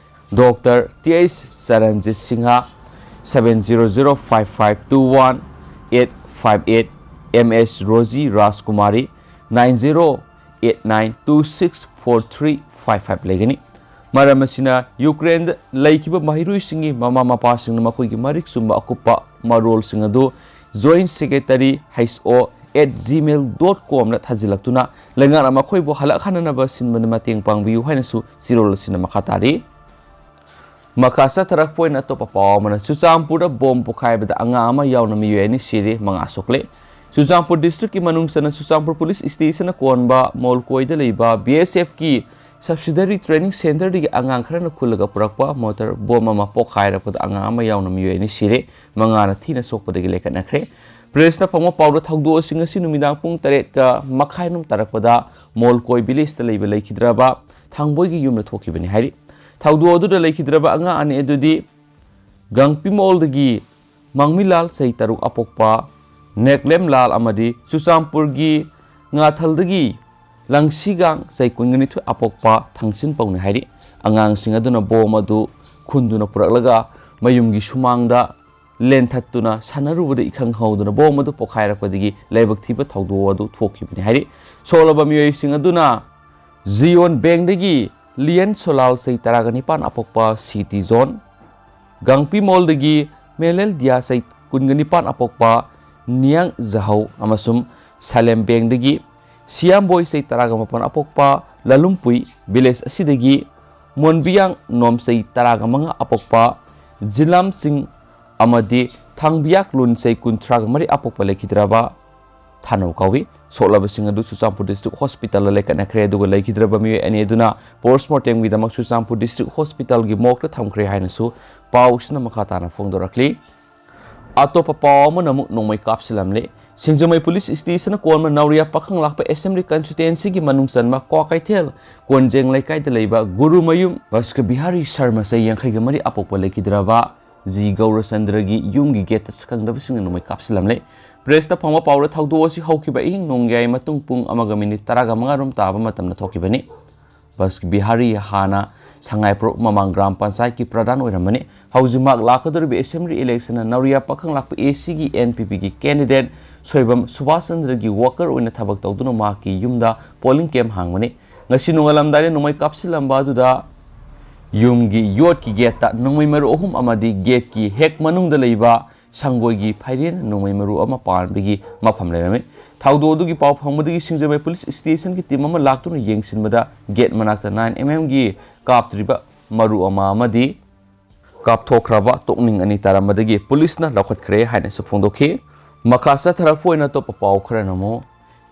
doctor T H Charanjit Singh, seven zero zero five five two one eight five eight, M S Roji Rajkumari, nine zero eight nine two six four three five five ꯂꯩꯒꯅꯤ꯫ ꯃꯔꯝ ꯑꯁꯤꯅ ꯌꯨꯀ꯭ꯔꯦꯟꯗ ꯂꯩꯈꯤꯕ ꯃꯍꯩꯔꯣꯏꯁꯤꯡꯒꯤ ꯃꯃꯥ ꯃꯄꯥꯁꯤꯡꯅ ꯃꯈꯣꯏꯒꯤ ꯃꯔꯤꯛ ꯆꯨꯝꯕ ꯑꯀꯨꯞꯄ ꯃꯔꯣꯜꯁꯤꯡ ꯑꯗꯨ joint secretary H O at gmail dot com ꯗ ꯊꯥꯖꯤꯜꯂꯛꯇꯨꯅ ꯂꯩꯉꯥꯛꯅ ꯃꯈꯣꯏꯕꯨ ꯍꯜꯂꯛꯍꯟꯅꯅꯕ ꯁꯤꯟꯕꯗ ꯃꯇꯦꯡ ꯄꯥꯡꯕꯤꯌꯨ ꯍꯥꯏꯅꯁꯨ ꯆꯦꯔꯣꯜ ꯑꯁꯤꯅ ꯃꯈꯥ ꯇꯥꯔꯤ꯫ ꯃꯈꯥ ꯆꯠꯊꯔꯛꯄ ꯑꯣꯏꯅ ꯑꯇꯣꯞꯄ ꯄꯥꯎ ꯑꯃꯅ, ꯆꯨꯔꯆꯥꯟꯄꯨꯔꯗ ꯕꯣꯝ ꯄꯣꯈꯥꯏꯕꯗ ꯑꯉꯥꯡ ꯑꯃ ꯌꯥꯎꯅ ꯃꯤꯑꯣꯏ ꯑꯅꯤ ꯁꯤꯔꯦ, ꯃꯉꯥ ꯁꯣꯛꯂꯦ꯫ ꯆꯨꯔꯆꯥꯟꯄꯨꯔ district ꯀꯤ ꯃꯅꯨꯡ ꯆꯟꯅ ꯆꯨꯔꯆꯥꯟꯄꯨꯔ police station ꯅ ꯀꯣꯟꯕ ꯃꯣꯜꯀꯣꯏꯗ ꯂꯩꯕ B S F ꯀꯤ subsidiary training center ꯗꯒꯤ ꯑꯉꯥꯡ ꯈꯔꯅ ꯈꯨꯜꯂꯒ ꯄꯨꯔꯛꯄ ꯃꯣꯇꯣꯔ ꯕꯣꯝ ꯑꯃ ꯄꯣꯈꯥꯏꯔꯛꯄꯗ ꯑꯉꯥꯡ ꯑꯃ ꯌꯥꯎꯅ ꯃꯤꯑꯣꯏ ꯑꯅꯤ ꯁꯤꯔꯦ, ꯃꯉꯥꯅ ꯊꯤꯅ ꯁꯣꯛꯄꯗꯒꯤ ꯂꯩꯈꯠꯅꯈ꯭ꯔꯦ꯫ Press ꯅ ꯐꯪꯕ ꯄꯥꯎꯗ ꯊꯧꯗꯣꯛ ꯑꯁꯤ ꯉꯁꯤ ꯅꯨꯃꯤꯗꯥꯡ ꯄꯨꯡ ꯇꯔꯦꯠꯀ ꯃꯈꯥꯏ ꯔꯣꯝ ꯇꯥꯔꯛꯄꯗ ꯃꯣꯜꯀꯣꯏ village ꯇ ꯂꯩꯕ ꯂꯩꯈꯤꯗ꯭ꯔꯕ ꯊꯥꯡꯕꯣꯏꯒꯤ ꯌꯨꯝꯗ ꯊꯣꯛꯈꯤꯕꯅꯤ ꯍꯥꯏꯔꯤ꯫ ꯊꯧꯗꯣꯛ ꯑꯗꯨꯗ ꯂꯩꯈꯤꯗ꯭ꯔꯕ ꯑꯉꯥꯡ ꯑꯅꯤ ꯑꯗꯨꯗꯤ ꯒꯥꯡꯄꯤꯃꯣꯜꯗꯒꯤ ꯃꯥꯡꯃꯤꯂꯥꯜ ꯆꯍꯤ ꯇꯔꯨꯛ ꯑꯄꯣꯛꯄ, ꯅꯦꯛꯂꯦꯝꯂꯥꯜ ꯑꯃꯗꯤ ꯆꯨꯔꯆꯥꯟꯄꯨꯔꯒꯤ ꯉꯥꯊꯜꯗꯒꯤ ꯂꯪꯁꯤꯒꯥꯡ ꯆꯍꯤ ꯀꯨꯟꯒ ꯅꯤꯊꯣꯏ ꯑꯄꯣꯛꯄ ꯊꯥꯡꯆꯤꯟꯄꯧꯅꯤ ꯍꯥꯏꯔꯤ꯫ ꯑꯉꯥꯡꯁꯤꯡ ꯑꯗꯨꯅ ꯕꯣꯝ ꯑꯗꯨ ꯈꯨꯟꯗꯨꯅ ꯄꯨꯔꯛꯂꯒ ꯃꯌꯨꯝꯒꯤ ꯁꯨꯃꯥꯡꯗ ꯂꯦꯟꯊꯠꯇꯨꯅ ꯁꯥꯟꯅꯔꯨꯕꯗ ꯏꯈꯪ ꯈꯪꯍꯧꯗꯅ ꯕꯣꯝ ꯑꯗꯨ ꯄꯣꯈꯥꯏꯔꯛꯄꯗꯒꯤ ꯂꯥꯏꯕꯛ ꯊꯤꯕ ꯊꯧꯗꯣꯛ ꯑꯗꯨ ꯊꯣꯛꯈꯤꯕꯅꯤ ꯍꯥꯏꯔꯤ꯫ ꯁꯣꯛꯂꯕ ꯃꯤꯑꯣꯏꯁꯤꯡ ꯑꯗꯨꯅ ꯖꯤꯌꯣꯟ ꯕꯦꯡꯗꯒꯤ ꯂꯤꯌꯟ ꯁꯣꯂꯥꯜ ꯆꯍꯤ ꯇꯔꯥꯒ ꯅꯤꯄꯥꯟ ꯑꯄꯣꯛꯄ ꯁꯤ ꯇꯤ ꯖꯣꯟ, ꯒꯥꯡꯄꯤꯃꯣꯜꯗꯒꯤ ꯃꯦꯂꯦꯜ ꯗꯤꯌꯥ ꯆꯍꯤ ꯀꯨꯟꯒ ꯅꯤꯄꯥꯟ ꯑꯄꯣꯛꯄ ꯅꯤꯌꯥꯡ ꯖꯍꯧ ꯑꯃꯁꯨꯡ ꯁꯥꯂꯦꯝ ꯕꯦꯡꯗꯒꯤ ꯁꯤꯌꯥꯝꯕꯣꯏ ꯆꯍꯤ ꯇꯔꯥꯒ ꯃꯥꯄꯟ ꯑꯄꯣꯛꯄ ꯂꯥꯂꯨꯝꯄꯨꯏ village ꯑꯁꯤꯗꯒꯤ ꯃꯣꯟꯕꯤꯌꯥꯡ ꯅꯣꯝ ꯆꯍꯤ ꯇꯔꯥꯒ ꯃꯉꯥ ꯑꯄꯣꯛꯄ ꯖꯤꯂꯥꯝ ꯁꯤꯡ ꯑꯃꯗꯤ ꯊꯥꯡꯕꯤꯌꯥꯛ ꯂꯨꯟ ꯆꯍꯤ ꯀꯨꯟꯊ꯭ꯔꯥꯒ ꯃꯔꯤ ꯑꯄꯣꯛꯄ ꯂꯩꯈꯤꯗ꯭ꯔꯕ ꯊꯥꯅꯧ ꯀꯧꯏ꯫ ꯁꯣꯛꯂꯕꯁꯤꯡ ꯑꯗꯨ ꯆꯨꯔꯆꯥꯟꯄꯨꯔ district hospital ꯗ ꯂꯩꯈꯠꯅꯈ꯭ꯔꯦ, ꯑꯗꯨꯒ ꯂꯩꯈꯤꯗ꯭ꯔꯕ ꯃꯤꯑꯣꯏ ꯑꯅꯤ ꯑꯗꯨꯅ post mortem ꯒꯤꯗꯃꯛ Churachandpur district hospital ꯒꯤ morgue ꯇ ꯊꯝꯈ꯭ꯔꯦ ꯍꯥꯏꯅꯁꯨ ꯄꯥꯎꯁꯤꯅ ꯃꯈꯥ ꯇꯥꯅ ꯐꯣꯡꯗꯣꯔꯛꯂꯤ꯫ ꯑꯇꯣꯞꯄ ꯄꯥꯎ ꯑꯃꯅ ꯑꯃꯨꯛ ꯅꯣꯡꯃꯩ ꯀꯥꯞꯁꯤꯜꯂꯝꯂꯦ꯫ ꯁꯤꯡꯖꯃꯩ police station ꯅ ꯀꯣꯟꯕ ꯅꯥꯎꯔꯤꯌꯥ ꯄꯥꯈꯪ ꯂꯥꯛꯄ assembly constituency ꯒꯤ ꯃꯅꯨꯡ ꯆꯟꯕ ꯀ꯭ꯋꯥꯀꯩꯊꯦꯜ ꯀꯣꯟꯖꯦꯡ ꯂꯩꯀꯥꯏꯗ ꯂꯩꯕ ꯒꯨꯔꯨꯃꯌꯨꯝ ꯚꯁꯀꯕꯤꯍꯥꯔꯤ ꯁꯔꯃ ꯆꯍꯤ ꯌꯥꯡꯈꯩꯒ ꯃꯔꯤ ꯑꯄꯣꯛꯄ ꯂꯩꯈꯤꯗ꯭ꯔꯕ ꯖꯤ ꯒꯧꯔꯆꯟꯗ꯭ꯔꯒꯤ ꯌꯨꯝꯒꯤ gate ꯇ ꯁꯛꯈꯪꯗꯕꯁꯤꯡꯅ ꯅꯣꯡꯃꯩ ꯀꯥꯞꯁꯤꯜꯂꯝꯂꯦ꯫ Press ꯇ ꯐꯪꯕ ꯄꯥꯎꯗ ꯊꯧꯗꯣꯛ ꯑꯁꯤ ꯍꯧꯈꯤꯕ ꯑꯍꯤꯡ ꯅꯣꯡꯌꯥꯏ ꯃꯇꯨꯡ ꯄꯨꯡ ꯑꯃꯒ minute ꯇꯔꯥꯒ ꯃꯉꯥ ꯔꯣꯝ ꯇꯥꯕ ꯃꯇꯝꯗ ꯊꯣꯛꯈꯤꯕꯅꯤ꯫ ꯚꯁꯀꯕꯤꯍꯥꯔꯤ ꯍꯥꯟꯅ ꯁꯉꯥꯏꯄ꯭ꯔꯧ ꯃꯃꯥꯡ ꯒ꯭ꯔꯥꯝ ꯄꯟꯆꯥꯌꯠꯀꯤ ꯄ꯭ꯔꯙꯥꯟ ꯑꯣꯏꯔꯝꯕꯅꯤ꯫ ꯍꯧꯖꯤꯛ ꯃꯍꯥꯛ ꯂꯥꯛꯀꯗꯧꯔꯤꯕ assembly election ꯅꯧꯔꯤꯌꯥ ꯄꯥꯈꯪ ꯂꯥꯛꯄ ACꯒꯤ NPPꯒꯤ candidate ꯁꯣꯏꯕꯝ ꯁꯨꯕꯥꯁ ꯆꯟꯗ꯭ꯔꯒꯤ worker ꯑꯣꯏꯅ ꯊꯕꯛ ꯇꯧꯗꯨꯅ ꯃꯍꯥꯛꯀꯤ ꯌꯨꯝꯗ polling camp ꯍꯥꯡꯕꯅꯤ꯫ ꯉꯁꯤ ꯅꯣꯡꯉꯥꯜꯂꯝꯗꯥꯏꯗ ꯅꯣꯡꯃꯩ ꯀꯥꯞꯁꯤꯜꯂꯝꯕ ꯑꯗꯨꯗ ꯌꯨꯝꯒꯤ ꯌꯣꯠꯀꯤ gateꯇ ꯅꯣꯡꯃꯩ ꯃꯔꯨ ꯑꯍꯨꯝ ꯑꯃꯗꯤ gateꯀꯤ ꯍꯦꯛ ꯃꯅꯨꯡꯗ ꯂꯩꯕ ꯁꯪꯒꯣꯏꯒꯤ ꯐꯩꯔꯦꯟ ꯅꯣꯡꯃꯩ ꯃꯔꯨ ꯑꯃ ꯄꯥꯟꯕꯒꯤ ꯃꯐꯝ ꯂꯩꯔꯝꯃꯤ꯫ ꯊꯧꯗꯣꯛ ꯑꯗꯨꯒꯤ ꯄꯥꯎ ꯐꯪꯕꯗꯒꯤ ꯁꯤꯡꯖꯃꯩ police stationꯒꯤ team ꯑꯃ ꯂꯥꯛꯇꯨꯅ ꯌꯦꯡꯁꯤꯟꯕꯗ gate ꯃꯅꯥꯛꯇ nine mmꯒꯤ ꯀꯥꯞꯇ꯭ꯔꯤꯕ ꯃꯔꯨ ꯑꯃ ꯑꯃꯗꯤ ꯀꯥꯞꯊꯣꯛꯈ꯭ꯔꯕ ꯇꯣꯛꯅꯤꯡ ꯑꯅꯤ ꯇꯥꯔꯝꯕꯗꯒꯤ policeꯅ ꯂꯧꯈꯠꯈ꯭ꯔꯦ ꯍꯥꯏꯅꯁꯨ ꯐꯣꯡꯗꯣꯛꯈꯤ꯫ ꯃꯈꯥ ꯆꯠꯊꯔꯛꯄ ꯑꯣꯏꯅ ꯑꯇꯣꯞꯄ ꯄꯥꯎ ꯈꯔꯅ ꯑꯃꯨꯛ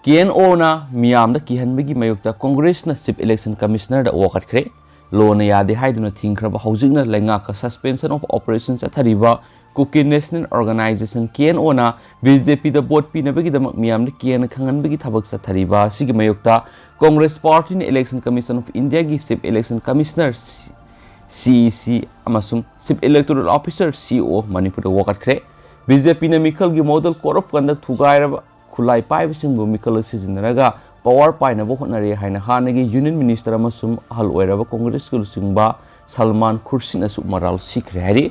KNOꯅ ꯃꯤꯌꯥꯝꯗ ꯀꯤꯍꯟꯕꯒꯤ ꯃꯥꯌꯣꯛꯇ Congressꯅ Chief Election Commissionerꯗ ꯋꯥꯀꯠꯈ꯭ꯔꯦ꯫ Lawꯅ ꯌꯥꯗꯦ ꯍꯥꯏꯗꯨꯅ ꯊꯤꯡꯈ꯭ꯔꯕ ꯍꯧꯖꯤꯛꯅ ꯂꯩꯉꯥꯛꯀ suspension of operation ꯆꯠꯊꯔꯤꯕ Kuki National Organization KNOꯅ BJPꯗ vote ꯄꯤꯅꯕꯒꯤꯗꯃꯛ ꯃꯤꯌꯥꯝꯗ ꯀꯤꯍꯟ ꯈꯪꯍꯟꯕꯒꯤ ꯊꯕꯛ ꯆꯠꯊꯔꯤꯕ ꯑꯁꯤꯒꯤ ꯃꯥꯌꯣꯛꯇ Congress partyꯅ Election Commission of Indiaꯒꯤ Chief Election Commissioner, CEC, ꯑꯃꯁꯨꯡ Chief Electoral Officer, CEO ꯃꯅꯤꯄꯨꯔꯗ ꯋꯥꯀꯠꯈ꯭ꯔꯦ꯫ BJPꯅ ꯃꯤꯈꯜꯒꯤ model code of conduct ꯊꯨꯒꯥꯏꯔꯕ ꯈꯨꯠꯂꯥꯏ ꯄꯥꯏꯕꯁꯤꯡꯕꯨ ꯃꯤꯈꯜꯗ ꯁꯤꯖꯤꯟꯅꯔꯒ power ꯄꯥꯏꯅꯕ ꯍꯣꯠꯅꯔꯦ ꯍꯥꯏꯅ ꯍꯥꯟꯅꯒꯤ Union Minister ꯑꯃꯁꯨꯡ ꯑꯍꯜ ꯑꯣꯏꯔꯕ Congressꯀꯤ ꯂꯨꯆꯤꯡꯕ ꯁꯜꯃꯥꯟ ꯈꯨꯔꯁꯤꯠꯅꯁꯨ ꯃꯔꯥꯜ ꯁꯤꯈ꯭ꯔꯦ ꯍꯥꯏꯔꯤ꯫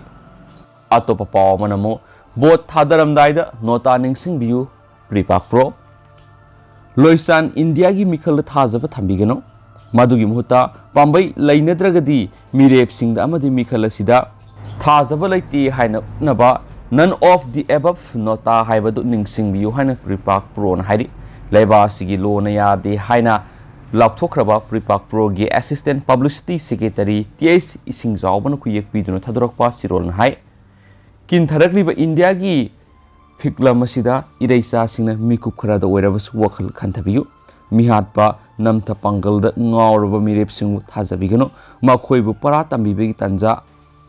ꯑꯇꯣꯞꯄ ꯄꯥꯎ ꯑꯃꯅ ꯑꯃꯨꯛ vote ꯊꯥꯗꯔꯝꯗꯥꯏꯗ ꯅꯣꯇꯥ ꯅꯤꯡꯁꯤꯡꯕꯤꯌꯨ, ꯄ꯭ꯔꯤꯄꯥꯛ ꯄ꯭ꯔꯣ꯫ ꯂꯣꯏꯁꯥꯟ ꯏꯟꯗꯤꯌꯥꯒꯤ ꯃꯤꯈꯜꯗ ꯊꯥꯖꯕ ꯊꯝꯕꯤꯒꯅꯨ꯫ ꯃꯗꯨꯒꯤ ꯃꯍꯨꯠꯇ ꯄꯥꯝꯕꯩ ꯂꯩꯅꯗ꯭ꯔꯒꯗꯤ ꯃꯤꯔꯦꯞꯁꯤꯡꯗ ꯑꯃꯗꯤ ꯃꯤꯈꯜ ꯑꯁꯤꯗ ꯊꯥꯖꯕ ꯂꯩꯇꯦ ꯍꯥꯏꯅ ꯎꯠꯅꯕ none of the above ꯅꯣꯇꯥ ꯍꯥꯏꯕꯗꯨ ꯅꯤꯡꯁꯤꯡꯕꯤꯌꯨ ꯍꯥꯏꯅ ꯄ꯭ꯔꯤꯄꯥꯛ ꯄ꯭ꯔꯣꯅ ꯍꯥꯏꯔꯤ꯫ ꯂꯩꯕꯥꯛ ꯑꯁꯤꯒꯤ ꯂꯣꯅ ꯌꯥꯗꯦ ꯍꯥꯏꯅ ꯂꯥꯎꯊꯣꯛꯈ꯭ꯔꯕ ꯄ꯭ꯔꯤꯄꯥꯛ ꯄ꯭ꯔꯣꯒꯤ Assistant Publicity Secretary T H ꯏꯁꯤꯡꯖꯥꯎꯕꯅ ꯈꯨꯌꯦꯛ ꯄꯤꯗꯨꯅ ꯊꯥꯗꯣꯔꯛꯄ ꯆꯤꯔꯣꯜꯅ ꯍꯥꯏ꯫ ꯀꯤꯟꯊꯔꯛꯂꯤꯕ ꯏꯟꯗꯤꯌꯥꯒꯤ ꯐꯤꯛꯂꯝ ꯑꯁꯤꯗ ꯏꯔꯩꯆꯥꯁꯤꯡꯅ ꯃꯤꯀꯨꯞ ꯈꯔꯗ ꯑꯣꯏꯔꯕꯁꯨ ꯋꯥꯈꯜ ꯈꯟꯊꯕꯤꯌꯨ꯫ ꯃꯤꯍꯥꯠꯄ, ꯅꯝꯊ ꯄꯥꯡꯒꯜꯗ ꯉꯥꯎꯔꯕ ꯃꯤꯔꯦꯞꯁꯤꯡꯕꯨ ꯊꯥꯖꯕꯤꯒꯅꯨ꯫ ꯃꯈꯣꯏꯕꯨ ꯄꯔꯥ ꯇꯝꯕꯤꯕꯒꯤ ꯇꯥꯟꯖꯥ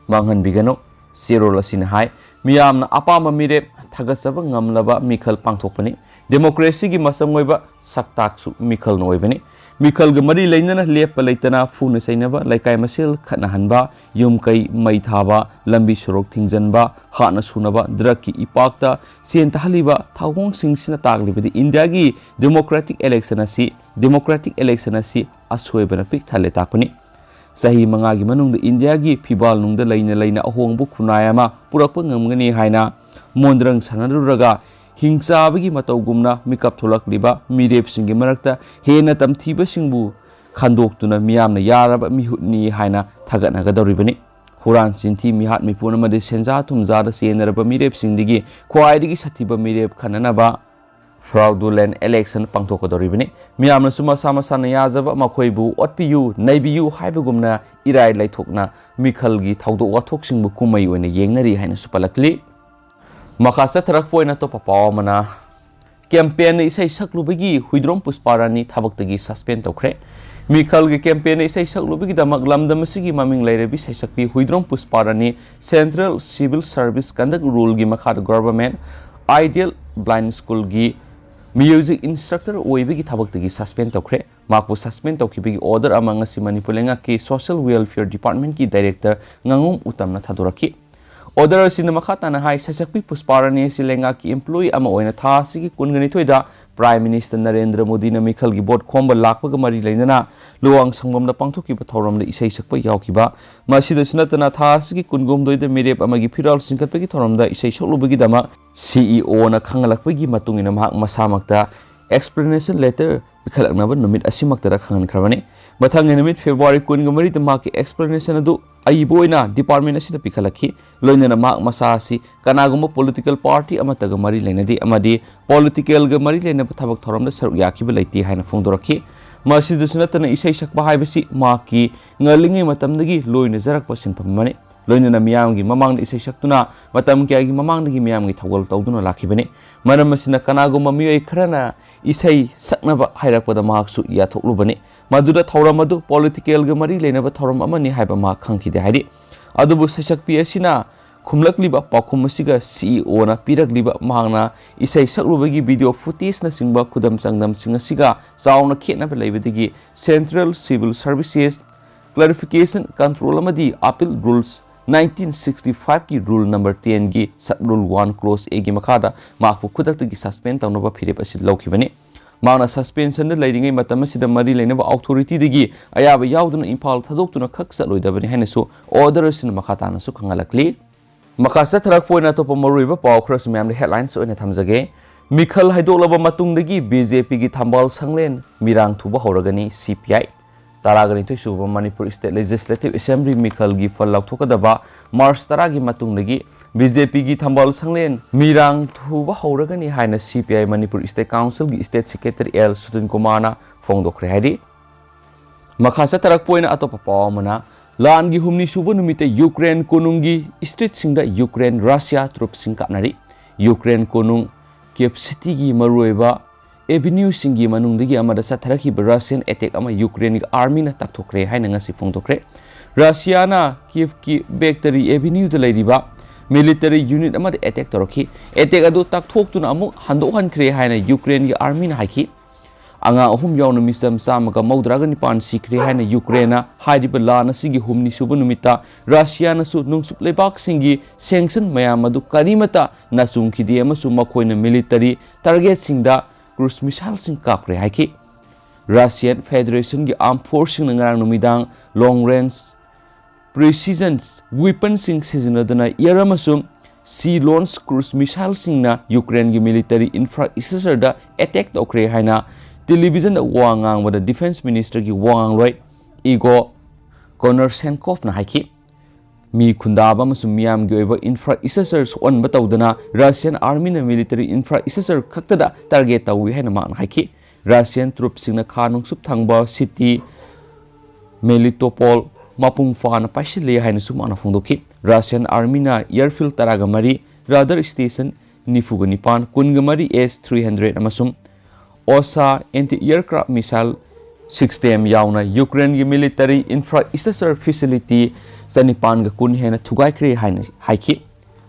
ꯃꯥꯡꯍꯟꯕꯤꯒꯅꯨ꯫ ꯆꯦꯔꯣꯜ ꯑꯁꯤꯅ ꯍꯥꯏ, ꯃꯤꯌꯥꯝꯅ ꯑꯄꯥꯝꯕ ꯃꯤꯔꯦꯞ ꯊꯥꯒꯠꯆꯕ ꯉꯝꯂꯕ ꯃꯤꯈꯜ ꯄꯥꯡꯊꯣꯛꯄꯅꯤ꯫ Democracyꯒꯤ ꯃꯁꯪ ꯑꯣꯏꯕ ꯁꯛꯇꯥꯛꯁꯨ ꯃꯤꯈꯜꯅ ꯑꯣꯏꯕꯅꯤ꯫ ꯃꯤꯈꯜꯒ ꯃꯔꯤ ꯂꯩꯅꯅ ꯂꯦꯞꯄ ꯂꯩꯇꯅ ꯐꯨꯅ ꯆꯩꯅꯕ, ꯂꯩꯀꯥꯏ ꯃꯁꯦꯜ ꯈꯠꯅꯍꯟꯕ, ꯌꯨꯝ ꯀꯩ ꯃꯩ ꯊꯥꯕ, ꯂꯝꯕꯤ ꯁꯣꯔꯣꯛ ꯊꯤꯡꯖꯤꯟꯕ, ꯍꯥꯠꯅ ꯁꯨꯅꯕ, drugꯀꯤ ꯏꯄꯥꯛꯇ ꯁꯦꯟ ꯇꯥꯍꯜꯂꯤꯕ ꯊꯧꯑꯣꯡꯁꯤꯡꯁꯤꯅ ꯇꯥꯛꯂꯤꯕꯗꯤ ꯏꯟꯗꯤꯌꯥꯒꯤ democratic election ꯑꯁꯤ, democratic election ꯑꯁꯤ ꯑꯁꯣꯏꯕꯅ ꯄꯤꯛ ꯊꯜꯂꯦ ꯇꯥꯛꯄꯅꯤ꯫ ꯆꯍꯤ ꯃꯉꯥꯒꯤ ꯃꯅꯨꯡꯗ ꯏꯟꯗꯤꯌꯥꯒꯤ ꯐꯤꯕꯥꯜ ꯅꯨꯡꯗ ꯂꯩꯅ ꯂꯩꯅ ꯑꯍꯣꯡꯕ ꯈꯨꯟꯅꯥꯏ ꯑꯃ ꯄꯨꯔꯛꯄ ꯉꯝꯒꯅꯤ ꯍꯥꯏꯅ ꯃꯣꯟꯗ꯭ꯔꯪ ꯁꯥꯟꯅꯔꯨꯔꯒ ꯍꯤꯡꯆꯥꯕꯒꯤ ꯃꯇꯧꯒꯨꯝꯅ ꯃꯤꯀꯞ ꯊꯣꯛꯂꯛꯂꯤꯕ ꯃꯤꯔꯦꯞꯁꯤꯡꯒꯤ ꯃꯔꯛꯇ ꯍꯦꯟꯅ ꯇꯝꯊꯤꯕꯁꯤꯡꯕꯨ ꯈꯟꯗꯣꯛꯇꯨꯅ ꯃꯤꯌꯥꯝꯅ ꯌꯥꯔꯕ ꯃꯤꯍꯨꯠꯅꯤ ꯍꯥꯏꯅ ꯊꯥꯒꯠꯅꯒꯗꯧꯔꯤꯕꯅꯤ꯫ ꯍꯨꯔꯥꯟ ꯆꯤꯟꯊꯤ, ꯃꯤꯍꯥꯠ ꯃꯤꯄꯨꯟ ꯑꯃꯗꯤ ꯁꯦꯟꯖꯥ ꯊꯨꯝꯖꯥꯗ ꯆꯦꯟꯅꯔꯕ ꯃꯤꯔꯦꯞꯁꯤꯡꯗꯒꯤ ꯈ꯭ꯋꯥꯏꯗꯒꯤ ꯁꯥꯊꯤꯕ ꯃꯤꯔꯦꯞ ꯈꯟꯅꯅꯕ fraudulent election ꯄꯥꯡꯊꯣꯛꯀꯗꯧꯔꯤꯕꯅꯤ꯫ ꯃꯤꯌꯥꯝꯅꯁꯨ ꯃꯁꯥ ꯃꯁꯥꯅ ꯌꯥꯖꯕ, ꯃꯈꯣꯏꯕꯨ ꯑꯣꯠꯄꯤꯌꯨ, ꯅꯩꯕꯤꯌꯨ ꯍꯥꯏꯕꯒꯨꯝꯅ ꯏꯔꯥꯏ ꯂꯩꯊꯣꯛꯅ ꯃꯤꯈꯜꯒꯤ ꯊꯧꯗꯣꯛ ꯋꯥꯊꯣꯛꯁꯤꯡꯕꯨ ꯀꯨꯝꯍꯩ ꯑꯣꯏꯅ ꯌꯦꯡꯅꯔꯤ ꯍꯥꯏꯅꯁꯨ ꯄꯜꯂꯛꯂꯤ꯫ ꯃꯈꯥ ꯆꯠꯊꯔꯛꯄ ꯑꯣꯏꯅ ꯑꯇꯣꯞꯄ ꯄꯥꯎ ꯑꯃꯅ, ꯀꯦꯝꯄꯦꯟꯅ ꯏꯁꯩ ꯁꯛꯂꯨꯕꯒꯤ ꯍꯨꯏꯗ꯭ꯔꯣꯝ ꯄꯨꯁꯄꯥꯔꯥꯅꯤ ꯊꯕꯛꯇꯒꯤ suspend ꯇꯧꯈ꯭ꯔꯦ꯫ ꯃꯤꯈꯜꯒꯤ ꯀꯦꯝꯄꯦꯟꯅ ꯏꯁꯩ ꯁꯛꯂꯨꯕꯒꯤꯗꯃꯛ ꯂꯝꯗꯝ ꯑꯁꯤꯒꯤ ꯃꯃꯤꯡ ꯂꯩꯔꯕꯤ ꯁꯩꯁꯛꯄꯤ Huidrom ꯄꯨꯁꯄꯥꯔꯥꯅꯤ Central Civil Service Conduct Ruleꯒꯤ ꯃꯈꯥꯗ Government Ideal Blind Schoolꯒꯤ music instructor ꯑꯣꯏꯕꯒꯤ ꯊꯕꯛꯇꯒꯤ suspend ꯇꯧꯈ꯭ꯔꯦ꯫ ꯃꯍꯥꯛꯄꯨ suspend ꯇꯧꯈꯤꯕꯒꯤ order ꯑꯃ ꯉꯁꯤ ꯃꯅꯤꯄꯨꯔ ꯂꯩꯉꯥꯛꯀꯤ Social Welfare Departmentꯀꯤ Director ꯉꯥꯉꯣꯝ ꯎꯇꯝꯅ ꯊꯥꯗꯣꯔꯛꯈꯤ꯫ Order ꯑꯁꯤꯅ ꯃꯈꯥ ꯇꯥꯅ ꯍꯥꯏ, ꯁꯩꯁꯛꯄꯤ ꯄꯨꯁꯄꯥꯔꯥꯅꯤ ꯑꯁꯤ ꯂꯩꯉꯥꯛꯀꯤ employee ꯑꯃ ꯑꯣꯏꯅ ꯊꯥ ꯑꯁꯤꯒꯤ ꯀꯨꯟꯒ ꯅꯤꯊꯣꯏꯗ Prime Minister ꯅꯔꯦꯟꯗ꯭ꯔ ꯃꯣꯗꯤꯅ ꯃꯤꯈꯜꯒꯤ vote ꯈꯣꯝꯕ ꯂꯥꯛꯄꯒ ꯃꯔꯤ ꯂꯩꯅꯅ ꯂꯨꯋꯥꯡ ꯁꯪꯕꯝꯗ ꯄꯥꯡꯊꯣꯛꯈꯤꯕ ꯊꯧꯔꯝꯗ ꯏꯁꯩ ꯁꯛꯄ ꯌꯥꯎꯈꯤꯕ꯫ ꯃꯁꯤꯗꯁꯨ ꯅꯠꯇꯅ ꯊꯥ ꯑꯁꯤꯒꯤ ꯀꯨꯟꯒ ꯍꯨꯝꯗꯣꯏꯗ ꯃꯤꯔꯦꯞ ꯑꯃꯒꯤ ꯐꯤꯔꯥꯜ ꯆꯤꯡꯈꯠꯄꯒꯤ ꯊꯧꯔꯝꯗ ꯏꯁꯩ ꯁꯛꯂꯨꯕꯒꯤꯗꯃꯛ CEOꯅ ꯈꯪꯍꯜꯂꯛꯄꯒꯤ ꯃꯇꯨꯡ ꯏꯟꯅ ꯃꯍꯥꯛ ꯃꯁꯥꯃꯛꯇ explanation letter ꯄꯤꯈꯠꯂꯛꯅꯕ ꯅꯨꯃꯤꯠ ꯑꯁꯤꯃꯛꯇꯗ ꯈꯪꯍꯟꯈ꯭ꯔꯕꯅꯤ꯫ ꯃꯊꯪꯒꯤ ꯅꯨꯃꯤꯠ February ꯀꯨꯟꯒ ꯃꯔꯤꯗ ꯃꯍꯥꯛꯀꯤ explanation ꯑꯗꯨ ꯑꯏꯕ ꯑꯣꯏꯅ department ꯑꯁꯤꯗ ꯄꯤꯈꯠꯂꯛꯈꯤ꯫ ꯂꯣꯏꯅꯅ ꯃꯍꯥꯛ ꯃꯁꯥ ꯑꯁꯤ ꯀꯅꯥꯒꯨꯝꯕ political party ꯑꯃꯠꯇꯒ ꯃꯔꯤ ꯂꯩꯅꯗꯦ ꯑꯃꯗꯤ politicalꯒ ꯃꯔꯤ ꯂꯩꯅꯕ ꯊꯕꯛ ꯊꯧꯔꯝꯗ ꯁꯔꯨꯛ ꯌꯥꯈꯤꯕ ꯂꯩꯇꯦ ꯍꯥꯏꯅ ꯐꯣꯡꯗꯣꯔꯛꯈꯤ꯫ ꯃꯁꯤꯗꯁꯨ ꯅꯠꯇꯅ ꯏꯁꯩ ꯁꯛꯄ ꯍꯥꯏꯕꯁꯤ ꯃꯍꯥꯛꯀꯤ ꯉꯜꯂꯤꯉꯩ ꯃꯇꯝꯗꯒꯤ ꯂꯣꯏꯅꯖꯔꯛꯄ ꯁꯤꯟꯐꯝ ꯑꯃꯅꯤ꯫ ꯂꯣꯏꯅꯅ ꯃꯤꯌꯥꯝꯒꯤ ꯃꯃꯥꯡꯗ ꯏꯁꯩ ꯁꯛꯇꯨꯅ ꯃꯇꯝ ꯀꯌꯥꯒꯤ ꯃꯃꯥꯡꯗꯒꯤ ꯃꯤꯌꯥꯝꯒꯤ ꯊꯧꯒꯜ ꯇꯧꯗꯨꯅ ꯂꯥꯛꯈꯤꯕꯅꯤ꯫ ꯃꯔꯝ ꯑꯁꯤꯅ ꯀꯅꯥꯒꯨꯝꯕ ꯃꯤꯑꯣꯏ ꯈꯔꯅ ꯏꯁꯩ ꯁꯛꯅꯕ ꯍꯥꯏꯔꯛꯄꯗ ꯃꯍꯥꯛꯁꯨ ꯌꯥꯊꯣꯛꯂꯨꯕꯅꯤ꯫ ꯃꯗꯨꯗ ꯊꯧꯔꯝ ꯑꯗꯨ politicalꯒ ꯃꯔꯤ ꯂꯩꯅꯕ ꯊꯧꯔꯝ ꯑꯃꯅꯤ ꯍꯥꯏꯕ ꯃꯍꯥꯛ ꯈꯪꯈꯤꯗꯦ ꯍꯥꯏꯔꯤ꯫ ꯑꯗꯨꯕꯨ ꯁꯩꯁꯛꯄꯤ ꯑꯁꯤꯅ ꯈꯨꯝꯂꯛꯂꯤꯕ ꯄꯥꯎꯈꯨꯝ ꯑꯁꯤꯒ CEOꯅ ꯄꯤꯔꯛꯂꯤꯕ ꯃꯍꯥꯛꯅ ꯏꯁꯩ ꯁꯛꯂꯨꯕꯒꯤ video footageꯅꯆꯤꯡꯕ ꯈꯨꯗꯝ ꯆꯥꯡꯗꯝꯁꯤꯡ ꯑꯁꯤꯒ ꯆꯥꯎꯅ ꯈꯦꯠꯅꯕ ꯂꯩꯕꯗꯒꯤ Central Civil Services Clarification Control ꯑꯃꯗꯤ Appeal Rules nineteen sixty fiveꯀꯤ rule number tenꯒꯤ sub rule one clause Aꯒꯤ ꯃꯈꯥꯗ ꯃꯍꯥꯛꯄꯨ ꯈꯨꯗꯛꯇꯒꯤ suspend ꯇꯧꯅꯕ ꯐꯤꯔꯦꯞ ꯑꯁꯤ ꯂꯧꯈꯤꯕꯅꯤ꯫ ꯃꯍꯥꯛꯅ ꯁꯁꯄꯦꯟꯁꯟꯗ ꯂꯩꯔꯤꯉꯩ ꯃꯇꯝ ꯑꯁꯤꯗ ꯃꯔꯤ ꯂꯩꯅꯕ ꯑꯣꯊꯣꯔꯤꯇꯤꯗꯒꯤ ꯑꯌꯥꯕ ꯌꯥꯎꯗꯅ ꯏꯝꯐꯥꯜ ꯊꯥꯗꯣꯛꯇꯨꯅ ꯈꯛ ꯆꯠꯂꯣꯏꯗꯕꯅꯤ ꯍꯥꯏꯅꯁꯨ ꯑꯣꯔꯗꯔ ꯑꯁꯤꯅ ꯃꯈꯥ ꯇꯥꯅꯁꯨ ꯈꯪꯍꯜꯂꯛꯂꯤ꯫ ꯃꯈꯥ ꯆꯠꯊꯔꯛꯄ ꯑꯣꯏꯅ ꯑꯇꯣꯞꯄ ꯃꯔꯨꯑꯣꯏꯕ ꯄꯥꯎ ꯈꯔꯁꯨ ꯃꯌꯥꯝꯗ ꯍꯦꯗꯂꯥꯏꯟꯁ ꯑꯣꯏꯅ ꯊꯝꯖꯒꯦ꯫ ꯃꯤꯈꯜ ꯍꯥꯏꯗꯣꯛꯂꯕ ꯃꯇꯨꯡꯗꯒꯤ ꯕꯤ ꯖꯦ ꯄꯤꯒꯤ ꯊꯝꯕꯥꯜ ꯁꯪꯂꯦꯟ ꯃꯤꯔꯥꯡ ꯊꯨꯕ ꯍꯧꯔꯒꯅꯤ ꯁꯤ ꯄꯤ ꯑꯥꯏ꯫ ꯇꯔꯥꯒ ꯅꯤꯊꯣꯏ ꯁꯨꯕ ꯃꯅꯤꯄꯨꯔ ꯁ꯭ꯇꯦꯠ ꯂꯦꯖꯤꯁꯂꯦꯇꯤꯚ ꯑꯦꯁꯦꯝꯕ꯭ꯂꯤ ꯃꯤꯈꯜꯒꯤ ꯐꯜ ꯂꯥꯎꯊꯣꯛꯀꯗꯕ ꯃꯥꯔꯆ ꯇꯔꯥꯒꯤ ꯃꯇꯨꯡꯗꯒꯤ ꯕꯤ ꯖꯦ ꯄꯤꯒꯤ ꯊꯝꯕꯥꯜ ꯁꯪꯂꯦꯟ ꯃꯤꯔꯥꯡ ꯊꯨꯕ ꯍꯧꯔꯒꯅꯤ ꯍꯥꯏꯅ ꯁꯤ ꯄꯤ ꯑꯥꯏ ꯃꯅꯤꯄꯨꯔ ꯁ꯭ꯇꯦꯠ ꯀꯥꯎꯟꯁꯤꯜꯒꯤ ꯁ꯭ꯇꯦꯠ ꯁꯦꯀ꯭ꯔꯦꯇꯔꯤ ꯑꯦꯜ ꯁꯨꯇꯟ ꯀꯨꯃꯥꯔꯅ ꯐꯣꯡꯗꯣꯛꯈ꯭ꯔꯦ ꯍꯥꯏꯔꯤ꯫ ꯃꯈꯥ ꯆꯠꯊꯔꯛꯄ ꯑꯣꯏꯅ ꯑꯇꯣꯞꯄ ꯄꯥꯎ ꯑꯃꯅ, ꯂꯥꯟꯒꯤ ꯍꯨꯝꯅꯤ ꯁꯨꯕ ꯅꯨꯃꯤꯠꯇ ꯌꯨꯀ꯭ꯔꯦꯟ ꯀꯣꯅꯨꯡꯒꯤ ꯁ꯭ꯇ꯭ꯔꯤꯠꯁꯤꯡꯗ ꯌꯨꯀ꯭ꯔꯦꯟ, ꯔꯁꯤꯌꯥ ꯇ꯭ꯔꯨꯞꯁꯤꯡ ꯀꯥꯞꯅꯔꯤ꯫ ꯌꯨꯀ꯭ꯔꯦꯟ ꯀꯣꯅꯨꯡ ꯀꯤꯌꯦꯚ ꯁꯤꯇꯤꯒꯤ ꯃꯔꯨꯑꯣꯏꯕ ꯑꯦꯚꯤꯅ꯭ꯌꯨꯁꯤꯡꯒꯤ ꯃꯅꯨꯡꯗꯒꯤ ꯑꯃꯗ ꯆꯠꯊꯔꯛꯈꯤꯕ ꯔꯁꯤꯌꯟ ꯑꯦꯇꯦꯛ ꯑꯃ ꯌꯨꯀ꯭ꯔꯦꯟꯒꯤ ꯑꯥꯔꯃꯤꯅ ꯇꯛꯊꯣꯛꯈ꯭ꯔꯦ ꯍꯥꯏꯅ ꯉꯁꯤ ꯐꯣꯡꯗꯣꯛꯈ꯭ꯔꯦ꯫ ꯔꯁꯤꯌꯥꯅ ꯀꯤꯌꯦꯚꯀꯤ ꯕꯦꯛꯇꯔꯤ ꯑꯦꯚꯤꯅ꯭ꯌꯨꯗ ꯂꯩꯔꯤꯕ ꯃꯤꯂꯤꯇꯔꯤ ꯌꯨꯅꯤꯠ ꯑꯃꯗ ꯑꯦꯇꯦꯛ ꯇꯧꯔꯛꯈꯤ꯫ ꯑꯦꯇꯦꯛ ꯑꯗꯨ ꯇꯛꯊꯣꯛꯇꯨꯅ ꯑꯃꯨꯛ ꯍꯟꯗꯣꯛꯍꯟꯈ꯭ꯔꯦ ꯍꯥꯏꯅ ꯌꯨꯀ꯭ꯔꯦꯟꯒꯤ ꯑꯥꯔꯃꯤꯅ ꯍꯥꯏꯈꯤ꯫ ꯑꯉꯥꯡ ꯑꯍꯨꯝ ꯌꯥꯎꯅ ꯃꯤꯆꯝ ꯆꯥꯝꯃꯒ ꯃꯧꯗ꯭ꯔꯥꯒ ꯅꯤꯄꯥꯟ ꯁꯤꯈ꯭ꯔꯦ ꯍꯥꯏꯅ ꯌꯨꯀ꯭ꯔꯦꯟꯅ ꯍꯥꯏꯔꯤꯕ ꯂꯥꯟ ꯑꯁꯤꯒꯤ ꯍꯨꯝꯅꯤ ꯁꯨꯕ ꯅꯨꯃꯤꯠꯇ ꯔꯁꯤꯌꯥꯅꯁꯨ ꯅꯨꯡꯆꯨꯞ ꯂꯩꯕꯥꯛꯁꯤꯡꯒꯤ ꯁꯦꯡꯁꯟ ꯃꯌꯥꯝ ꯑꯗꯨ ꯀꯔꯤꯃꯠꯇ ꯅꯆꯨꯡꯈꯤꯗꯦ ꯑꯃꯁꯨꯡ ꯃꯈꯣꯏꯅ ꯃꯤꯂꯤꯇꯔꯤ ꯇꯥꯔꯒꯦꯠꯁꯤꯡꯗ ꯀ꯭ꯔꯨꯖ ꯃꯤꯁꯥꯏꯜꯁꯤꯡ ꯀꯥꯞꯈ꯭ꯔꯦ ꯍꯥꯏꯈꯤ꯫ ꯔꯁꯤꯌꯟ ꯐꯦꯗꯔꯦꯁꯟꯒꯤ ꯑꯥꯔꯝ ꯐꯣꯔꯁꯁꯤꯡꯅ ꯉꯔꯥꯡ ꯅꯨꯃꯤꯗꯥꯡ ꯂꯣꯡ ꯔꯦꯟꯖ ꯄ꯭ꯔꯤꯁꯤꯖꯟ ꯋꯤꯄꯟꯁꯤꯡ ꯁꯤꯖꯤꯟꯅꯗꯨꯅ ꯑꯦꯌꯔ ꯑꯃꯁꯨꯡ ꯁꯤ ꯂꯣꯟꯁ ꯀ꯭ꯔꯨꯖ ꯃꯤꯁꯥꯏꯜꯁꯤꯡꯅ ꯌꯨꯀ꯭ꯔꯦꯟꯒꯤ ꯃꯤꯂꯤꯇꯔꯤ ꯏꯟꯐ꯭ꯔꯥꯁ꯭ꯇ꯭ꯔꯛꯆꯔꯗ ꯑꯦꯇꯦꯛ ꯇꯧꯈ꯭ꯔꯦ ꯍꯥꯏꯅ ꯇꯦꯂꯤꯚꯤꯖꯟꯗ ꯋꯥ ꯉꯥꯡꯕꯗ ꯗꯤꯐꯦꯟꯁ ꯃꯤꯅꯤꯁꯇꯔꯒꯤ ꯋꯥ ꯉꯥꯡꯂꯣꯏ ꯏꯒꯣ ꯀꯣꯅꯔꯁꯦꯟꯀꯣꯐꯅ ꯍꯥꯏꯈꯤ꯫ ꯃꯤ ꯈꯨꯟꯗꯥꯕ ꯑꯃꯁꯨꯡ ꯃꯤꯌꯥꯝꯒꯤ ꯑꯣꯏꯕ ꯏꯟꯐ꯭ꯔꯥꯁ꯭ꯇ꯭ꯔꯛꯆꯔ ꯁꯣꯛꯍꯟꯕ ꯇꯧꯗꯅ ꯔꯁꯤꯌꯟ ꯑꯥꯔꯃꯤꯅ ꯃꯤꯂꯤꯇꯔꯤ ꯏꯟꯐ꯭ꯔꯥꯁ꯭ꯇ꯭ꯔꯛꯆꯔ ꯈꯛꯇꯗ ꯇꯥꯔꯒꯦꯠ ꯇꯧꯏ ꯍꯥꯏꯅ ꯃꯍꯥꯛꯅ ꯍꯥꯏꯈꯤ꯫ ꯔꯁꯤꯌꯟ ꯇ꯭ꯔꯨꯞꯁꯤꯡꯅ ꯈꯥ ꯅꯣꯡꯆꯨꯞ ꯊꯪꯕ ꯁꯤꯇꯤ ꯃꯦꯂꯤꯇꯣꯄꯣꯜ ꯃꯄꯨꯡ ꯐꯥꯅ ꯄꯥꯏꯁꯤꯜꯂꯦ ꯍꯥꯏꯅꯁꯨ ꯃꯥꯅ ꯐꯣꯡꯗꯣꯛꯈꯤ꯫ ꯔꯁꯤꯌꯟ ꯑꯥꯔꯃꯤꯅ ꯑꯦꯌꯔꯐꯤꯜꯗ ꯇꯔꯥꯒ ꯃꯔꯤ, ꯔꯥꯗꯥꯔ ꯁ꯭ꯇꯦꯁꯟ ꯅꯤꯐꯨꯒ ꯅꯤꯄꯥꯟ, ꯀꯨꯟꯒ ꯃꯔꯤ ꯑꯦꯁ ꯊ꯭ꯔꯤ ꯍꯟꯗ꯭ꯔꯦꯗ ꯑꯃꯁꯨꯡ ꯑꯣꯁꯥ ꯑꯦꯟꯇꯤ ꯑꯦꯌꯔꯀ꯭ꯔꯥꯐ ꯃꯤꯁꯥꯏꯜ ꯁꯤꯁꯇꯦꯝ ꯌꯥꯎꯅ ꯌꯨꯀ꯭ꯔꯦꯟꯒꯤ ꯃꯤꯂꯤꯇꯔꯤ ꯏꯟꯐ꯭ꯔꯥꯁ꯭ꯇ꯭ꯔꯛꯆꯔ ꯐꯦꯁꯤꯂꯤꯇꯤ ꯆꯅꯤꯄꯥꯟꯒ ꯀꯨꯟ ꯍꯦꯟꯅ ꯊꯨꯒꯥꯏꯈ꯭ꯔꯦ ꯍꯥꯏꯅ ꯍꯥꯏꯈꯤ꯫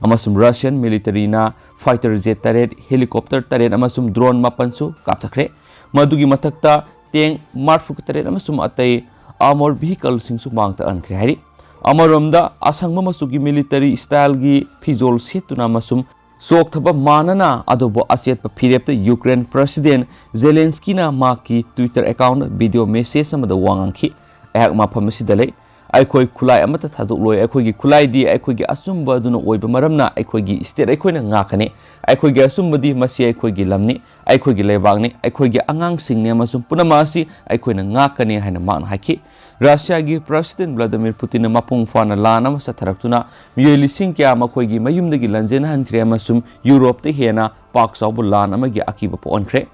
ꯑꯃꯁꯨꯡ ꯔꯁꯤꯌꯟ ꯃꯤꯂꯤꯇꯔꯤꯅ ꯐꯥꯏꯇꯔ ꯖꯦꯠ ꯇꯔꯦꯠ, ꯍꯦꯂꯤꯀꯣꯞꯇꯔ ꯇꯔꯦꯠ ꯑꯃꯁꯨꯡ ꯗ꯭ꯔꯣꯟ ꯃꯥꯄꯟꯁꯨ ꯀꯥꯞꯊꯈ꯭ꯔꯦ꯫ ꯃꯗꯨꯒꯤ ꯃꯊꯛꯇ ꯇꯦꯡ ꯃꯔꯤꯐꯨ ꯇꯔꯦꯠ ꯑꯃꯁꯨꯡ ꯑꯇꯩ ꯑꯥꯔꯃꯣꯔ ꯚꯤꯍꯤꯀꯜꯁꯤꯡꯁꯨ ꯃꯥꯡ ꯇꯥꯛꯍꯟꯈ꯭ꯔꯦ ꯍꯥꯏꯔꯤ꯫ ꯑꯃꯔꯣꯝꯗ, ꯑꯁꯪꯕ ꯃꯆꯨꯒꯤ ꯃꯤꯂꯤꯇꯔꯤ ꯁ꯭ꯇꯥꯏꯜꯒꯤ ꯐꯤꯖꯣꯜ ꯁꯦꯠꯇꯨꯅ ꯑꯃꯁꯨꯡ ꯆꯣꯛꯊꯕ ꯃꯥꯟꯅꯅ ꯑꯗꯨꯕꯨ ꯑꯆꯦꯠꯄ ꯐꯤꯔꯦꯞꯇ ꯌꯨꯀ꯭ꯔꯦꯟ ꯄ꯭ꯔꯁꯤꯗꯦꯟ ꯖꯦꯂꯦꯟꯁꯀꯤꯅ ꯃꯍꯥꯛꯀꯤ Twitter account video message ꯑꯃꯗ ꯋꯥ ꯉꯥꯡꯈꯤ꯫ ꯑꯩꯍꯥꯛ ꯃꯐꯝ ꯑꯁꯤꯗ ꯂꯩ꯫ ꯑꯩꯈꯣꯏ ꯈꯨꯠꯂꯥꯏ ꯑꯃꯠꯇ ꯊꯥꯗꯣꯛꯂꯣꯏ꯫ ꯑꯩꯈꯣꯏꯒꯤ ꯈꯨꯠꯂꯥꯏꯗꯤ ꯑꯩꯈꯣꯏꯒꯤ ꯑꯆꯨꯝꯕ ꯑꯗꯨꯅ ꯑꯣꯏꯕ ꯃꯔꯝꯅ ꯑꯩꯈꯣꯏꯒꯤ state ꯑꯩꯈꯣꯏꯅ ꯉꯥꯛꯀꯅꯤ꯫ ꯑꯩꯈꯣꯏꯒꯤ ꯑꯆꯨꯝꯕꯗꯤ ꯃꯁꯤ ꯑꯩꯈꯣꯏꯒꯤ ꯂꯝꯅꯤ, ꯑꯩꯈꯣꯏꯒꯤ ꯂꯩꯕꯥꯛꯅꯤ, ꯑꯩꯈꯣꯏꯒꯤ ꯑꯉꯥꯡꯁꯤꯡꯅꯤ ꯑꯃꯁꯨꯡ ꯄꯨꯝꯅꯃꯛ ꯑꯁꯤ ꯑꯩꯈꯣꯏꯅ ꯉꯥꯛꯀꯅꯤ ꯍꯥꯏꯅ ꯃꯍꯥꯛꯅ ꯍꯥꯏꯈꯤ꯫ ꯔꯁꯤꯌꯥꯒꯤ ꯄ꯭ꯔꯁꯤꯗꯦꯟ ꯚ꯭ꯂꯥꯗꯤꯃꯤꯔ ꯄꯨꯇꯤꯟꯅ ꯃꯄꯨꯡ ꯐꯥꯅ ꯂꯥꯟ ꯑꯃ ꯆꯠꯊꯔꯛꯇꯨꯅ ꯃꯤꯑꯣꯏ ꯂꯤꯁꯤꯡ ꯀꯌꯥ ꯃꯈꯣꯏꯒꯤ ꯃꯌꯨꯝꯗꯒꯤ ꯂꯟꯖꯦꯟꯍꯟꯈ꯭ꯔꯦ ꯑꯃꯁꯨꯡ ꯌꯨꯔꯣꯞꯇ ꯍꯦꯟꯅ ꯄꯥꯛ ꯆꯥꯎꯕ ꯂꯥꯟ ꯑꯃꯒꯤ ꯑꯀꯤꯕ ꯄꯣꯛꯍꯟꯈ꯭ꯔꯦ꯫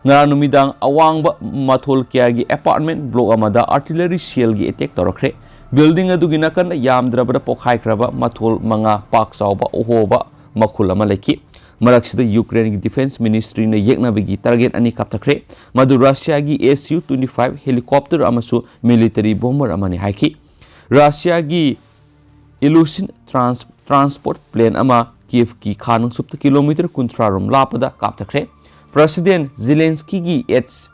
ꯉꯔꯥꯡ ꯅꯨꯃꯤꯗꯥꯡ ꯑꯋꯥꯡꯕ ꯃꯊꯣꯜ ꯀꯌꯥꯒꯤ apartment block ꯑꯃꯗ artillery shellꯒꯤ attack ꯇꯧꯔꯛꯈ꯭ꯔꯦ꯫ Building ꯑꯗꯨꯒꯤ ꯅꯥꯀꯟꯗ ꯌꯥꯝꯗ꯭ꯔꯕꯗ ꯄꯣꯈꯥꯏꯈ꯭ꯔꯕ ꯃꯊꯣꯜ ꯃꯉꯥ ꯄꯥꯛ ꯆꯥꯎꯕ ꯑꯍꯣꯕ ꯃꯈꯨꯜ ꯑꯃ ꯂꯩꯈꯤ꯫ ꯃꯔꯛꯁꯤꯗ ꯌꯨꯀ꯭ꯔꯦꯟꯒꯤ defence ministryꯅ ꯌꯦꯛꯅꯕꯒꯤ target ꯑꯅꯤ ꯀꯥꯞꯊꯈ꯭ꯔꯦ, ꯃꯗꯨ ꯔꯁꯤꯌꯥꯒꯤ Su twenty five helicopter ꯑꯃꯁꯨꯡ military bomber ꯑꯃꯅꯤ ꯍꯥꯏꯈꯤ꯫ ꯔꯁꯤꯌꯥꯒꯤ Ilyushin trans-, transport plane ꯑꯃ Kievꯀꯤ ꯈꯥ ꯅꯣꯡꯆꯨꯞꯇ kilometre ꯀꯨꯟꯊ꯭ꯔꯥ ꯔꯣꯝ ꯂꯥꯞꯄꯗ ꯀꯥꯞꯊꯈ꯭ꯔꯦ꯫ ꯄ꯭ꯔꯁꯤꯗꯦꯟ ꯖꯦꯂꯦꯟꯁꯀꯤꯒꯤ H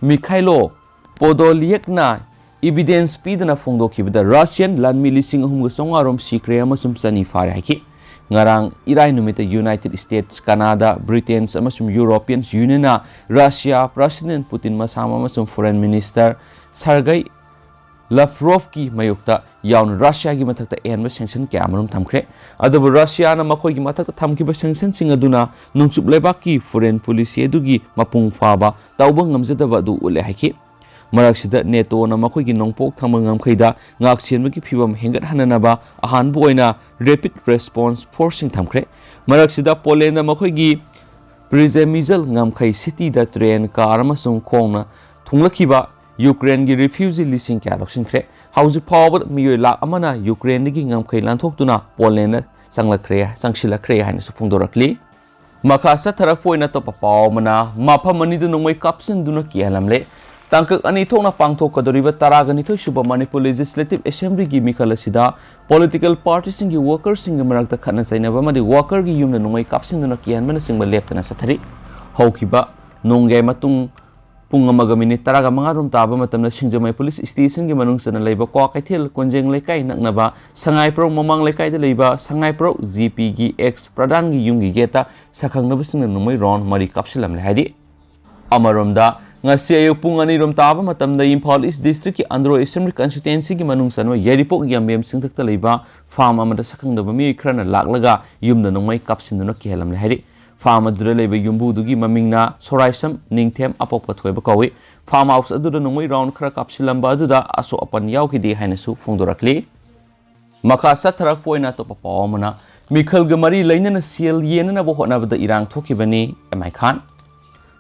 Mikhailo Podolyak ꯅ evidence ꯄꯤꯗꯅ ꯐꯣꯡꯗꯣꯛꯈꯤꯕꯗ Russian ꯂꯥꯟꯃꯤ ꯂꯤꯁꯤꯡ ꯑꯍꯨꯝꯒ ꯆꯥꯝꯃꯉꯥ ꯔꯣꯝ ꯁꯤꯈ꯭ꯔꯦ ꯑꯃꯁꯨꯡ ꯆꯅꯤ ꯐꯥꯔꯦ ꯍꯥꯏꯈꯤ꯫ ꯉꯔꯥꯡ ꯏꯔꯥꯏ ꯅꯨꯃꯤꯠꯇ United States, Canada, Britain ꯑꯃꯁꯨꯡ European Union ꯅ ꯔꯁꯤꯌꯥ ꯄ꯭ꯔꯁꯤꯗꯦꯟ ꯄꯨꯇꯤꯟ ꯃꯁꯥꯃꯛ ꯑꯃꯁꯨꯡ Foreign Minister Sergei Lavrovꯀꯤ ꯃꯥꯌꯣꯛꯇ ꯌꯥꯎꯅ ꯔꯁꯤꯌꯥꯒꯤ ꯃꯊꯛꯇ ꯑꯍꯦꯟꯕ sanction ꯀꯌꯥ ꯑꯃꯔꯣꯝ ꯊꯝꯈ꯭ꯔꯦ꯫ ꯑꯗꯨꯕꯨ ꯔꯁꯤꯌꯥꯅ ꯃꯈꯣꯏꯒꯤ ꯃꯊꯛꯇ ꯊꯝꯈꯤꯕ sanctionꯁꯤꯡ ꯑꯗꯨꯅ ꯅꯣꯡꯆꯨꯞ ꯂꯩꯕꯥꯛꯀꯤ foreign policy ꯑꯗꯨꯒꯤ ꯃꯄꯨꯡ ꯐꯥꯕ ꯇꯧꯕ ꯉꯝꯖꯗꯕ ꯑꯗꯨ ꯎꯠꯂꯦ ꯍꯥꯏꯈꯤ꯫ ꯃꯔꯛꯁꯤꯗ NATOꯅ ꯃꯈꯣꯏꯒꯤ ꯅꯣꯡꯄꯣꯛ ꯊꯪꯕ ꯉꯝꯈꯩꯗ ꯉꯥꯛꯁꯦꯟꯕꯒꯤ ꯐꯤꯚꯝ ꯍꯦꯟꯒꯠꯍꯟꯅꯅꯕ ꯑꯍꯥꯟꯕ ꯑꯣꯏꯅ Rapid Response Forceꯁꯤꯡ ꯊꯝꯈ꯭ꯔꯦ꯫ ꯃꯔꯛꯁꯤꯗ ꯄꯣꯂꯦꯟꯗ ꯃꯈꯣꯏꯒꯤ Przemysl ꯉꯝꯈꯩ cityꯗ train, car ꯑꯃꯁꯨꯡ ꯈꯣꯡꯅ ꯊꯨꯡꯂꯛꯈꯤꯕ ꯌꯨꯀ꯭ꯔꯦꯟꯒꯤ refugee ꯂꯤꯁꯤꯡ ꯀꯌꯥ ꯂꯧꯁꯤꯟꯈ꯭ꯔꯦ꯫ ꯍꯧꯖꯤꯛ ꯐꯥꯎꯕꯗ ꯃꯤꯑꯣꯏ ꯂꯥꯈ ꯑꯃꯅ ꯌꯨꯀ꯭ꯔꯦꯟꯗꯒꯤ ꯉꯝꯈꯩ ꯂꯥꯟꯊꯣꯛꯇꯨꯅ ꯄꯣꯂꯦꯟꯗ ꯆꯪꯂꯛꯈ꯭ꯔꯦ, ꯆꯪꯁꯤꯜꯂꯛꯈ꯭ꯔꯦ ꯍꯥꯏꯅꯁꯨ ꯐꯣꯡꯗꯣꯔꯛꯂꯤ꯫ ꯃꯈꯥ ꯆꯠꯊꯔꯛꯄ ꯑꯣꯏꯅ ꯑꯇꯣꯞꯄ ꯄꯥꯎ ꯑꯃꯅ, ꯃꯐꯝ ꯑꯅꯤꯗ ꯅꯣꯡꯃꯩ ꯀꯥꯞꯁꯤꯟꯗꯨꯅ ꯀꯤꯍꯜꯂꯝꯂꯦ꯫ ꯇꯥꯡꯀꯛ ꯑꯅꯤ ꯊꯣꯛꯅ ꯄꯥꯡꯊꯣꯛꯀꯗꯧꯔꯤꯕ ꯇꯔꯥꯒ ꯅꯤꯊꯣꯏ ꯁꯨꯕ ꯃꯅꯤꯄꯨꯔ Legislative Assemblyꯒꯤ ꯃꯤꯈꯜ ꯑꯁꯤꯗ political partyꯁꯤꯡꯒꯤ workerꯁꯤꯡꯒꯤ ꯃꯔꯛꯇ ꯈꯠꯅ ꯆꯩꯅꯕ ꯑꯃꯗꯤ workerꯒꯤ ꯌꯨꯝꯗ ꯅꯣꯡꯃꯩ ꯀꯥꯞꯁꯤꯟꯗꯨꯅ ꯀꯤꯍꯟꯕꯅꯆꯤꯡꯕ ꯂꯦꯞꯇꯅ ꯆꯠꯊꯔꯤ꯫ ꯍꯧꯈꯤꯕ ꯅꯣꯡꯌꯥꯏ ꯃꯇꯨꯡ ꯄꯨꯡ ꯑꯃꯒ ꯃꯤꯅꯤꯠ ꯇꯔꯥꯒ ꯃꯉꯥ ꯔꯣꯝ ꯇꯥꯕ ꯃꯇꯝꯗ ꯁꯤꯡꯖꯃꯩ ꯄꯨꯂꯤꯁ ꯁ꯭ꯇꯦꯁꯟꯒꯤ ꯃꯅꯨꯡ ꯆꯟꯅ ꯂꯩꯕ ꯀ꯭ꯋꯥꯀꯩꯊꯦꯜ ꯀꯣꯟꯖꯦꯡ ꯂꯩꯀꯥꯏ ꯅꯛꯅꯕ ꯁꯉꯥꯏꯄ꯭ꯔꯧ ꯃꯃꯥꯡ ꯂꯩꯀꯥꯏꯗ ꯂꯩꯕ ꯁꯉꯥꯏꯄ꯭ꯔꯧ ꯖꯤ ꯄꯤꯒꯤ ꯑꯦꯛꯁ ꯄ꯭ꯔꯙꯥꯟꯒꯤ ꯌꯨꯝꯒꯤ ꯒꯦꯠꯇ ꯁꯛꯈꯪꯅꯕꯁꯤꯡꯅ ꯅꯣꯡꯃꯩ ꯔꯥꯎꯟ ꯃꯔꯤ ꯀꯥꯞꯁꯤꯜꯂꯝꯂꯦ ꯍꯥꯏꯔꯤ꯫ ꯑꯃꯔꯣꯝꯗ, ꯉꯁꯤ ꯑꯌꯨꯛ ꯄꯨꯡ ꯑꯅꯤ ꯔꯣꯝ ꯇꯥꯕ ꯃꯇꯝꯗ ꯏꯝꯐꯥꯜ ꯏꯁ ꯗꯤꯁꯇ꯭ꯔꯤꯛꯀꯤ ꯑꯟꯗ꯭ꯔꯣ ꯑꯦꯁꯦꯝꯕ꯭ꯂꯤ ꯀꯟꯁꯇꯤꯇ꯭ꯋꯦꯟꯁꯤꯒꯤ ꯃꯅꯨꯡ ꯆꯟꯕ ꯌꯥꯏꯔꯤꯄꯣꯛ ꯌꯥꯝꯕꯦꯝ ꯆꯤꯡꯊꯛꯇ ꯂꯩꯕ ꯐꯥꯔꯝ ꯑꯃꯗ ꯁꯛꯈꯪꯗꯕ ꯃꯤꯑꯣꯏ ꯈꯔꯅ ꯂꯥꯛꯂꯒ ꯌꯨꯝꯗ ꯅꯣꯡꯃꯩ ꯀꯥꯞꯁꯤꯟꯗꯨꯅ ꯀꯤꯍꯜꯂꯝꯂꯦ ꯍꯥꯏꯔꯤ꯫ ꯐꯥꯔꯝ ꯑꯗꯨꯗ ꯂꯩꯕ ꯌꯨꯝꯕꯨꯗꯨꯒꯤ ꯃꯃꯤꯡꯅ ꯁꯣꯔꯥꯏꯁꯝ ꯅꯤꯡꯊꯦꯝ ꯑꯄꯣꯛꯄ ꯊꯣꯏꯕ ꯀꯧꯏ꯫ ꯐꯥꯔꯝ ꯍꯥꯎꯁ ꯑꯗꯨꯗ ꯅꯣꯡꯃꯩ ꯔꯥꯎꯟ ꯈꯔ ꯀꯥꯞꯁꯤꯜꯂꯝꯕ ꯑꯗꯨꯗ ꯑꯁꯣꯛ ꯑꯄꯟ ꯌꯥꯎꯈꯤꯗꯦ ꯍꯥꯏꯅꯁꯨ ꯐꯣꯡꯗꯣꯔꯛꯂꯤ꯫ ꯃꯈꯥ ꯆꯠꯊꯔꯛꯄ ꯑꯣꯏꯅ ꯑꯇꯣꯞꯄ ꯄꯥꯎ ꯑꯃꯅ, ꯃꯤꯈꯜꯒ ꯃꯔꯤ ꯂꯩꯅꯅ ꯁꯦꯜ ꯌꯦꯟꯅꯅꯕ ꯍꯣꯠꯅꯕꯗ ꯏꯔꯥꯡ ꯊꯣꯛꯈꯤꯕꯅꯤ, ꯑꯦꯝ ꯑꯥꯏ ꯈꯥꯟ꯫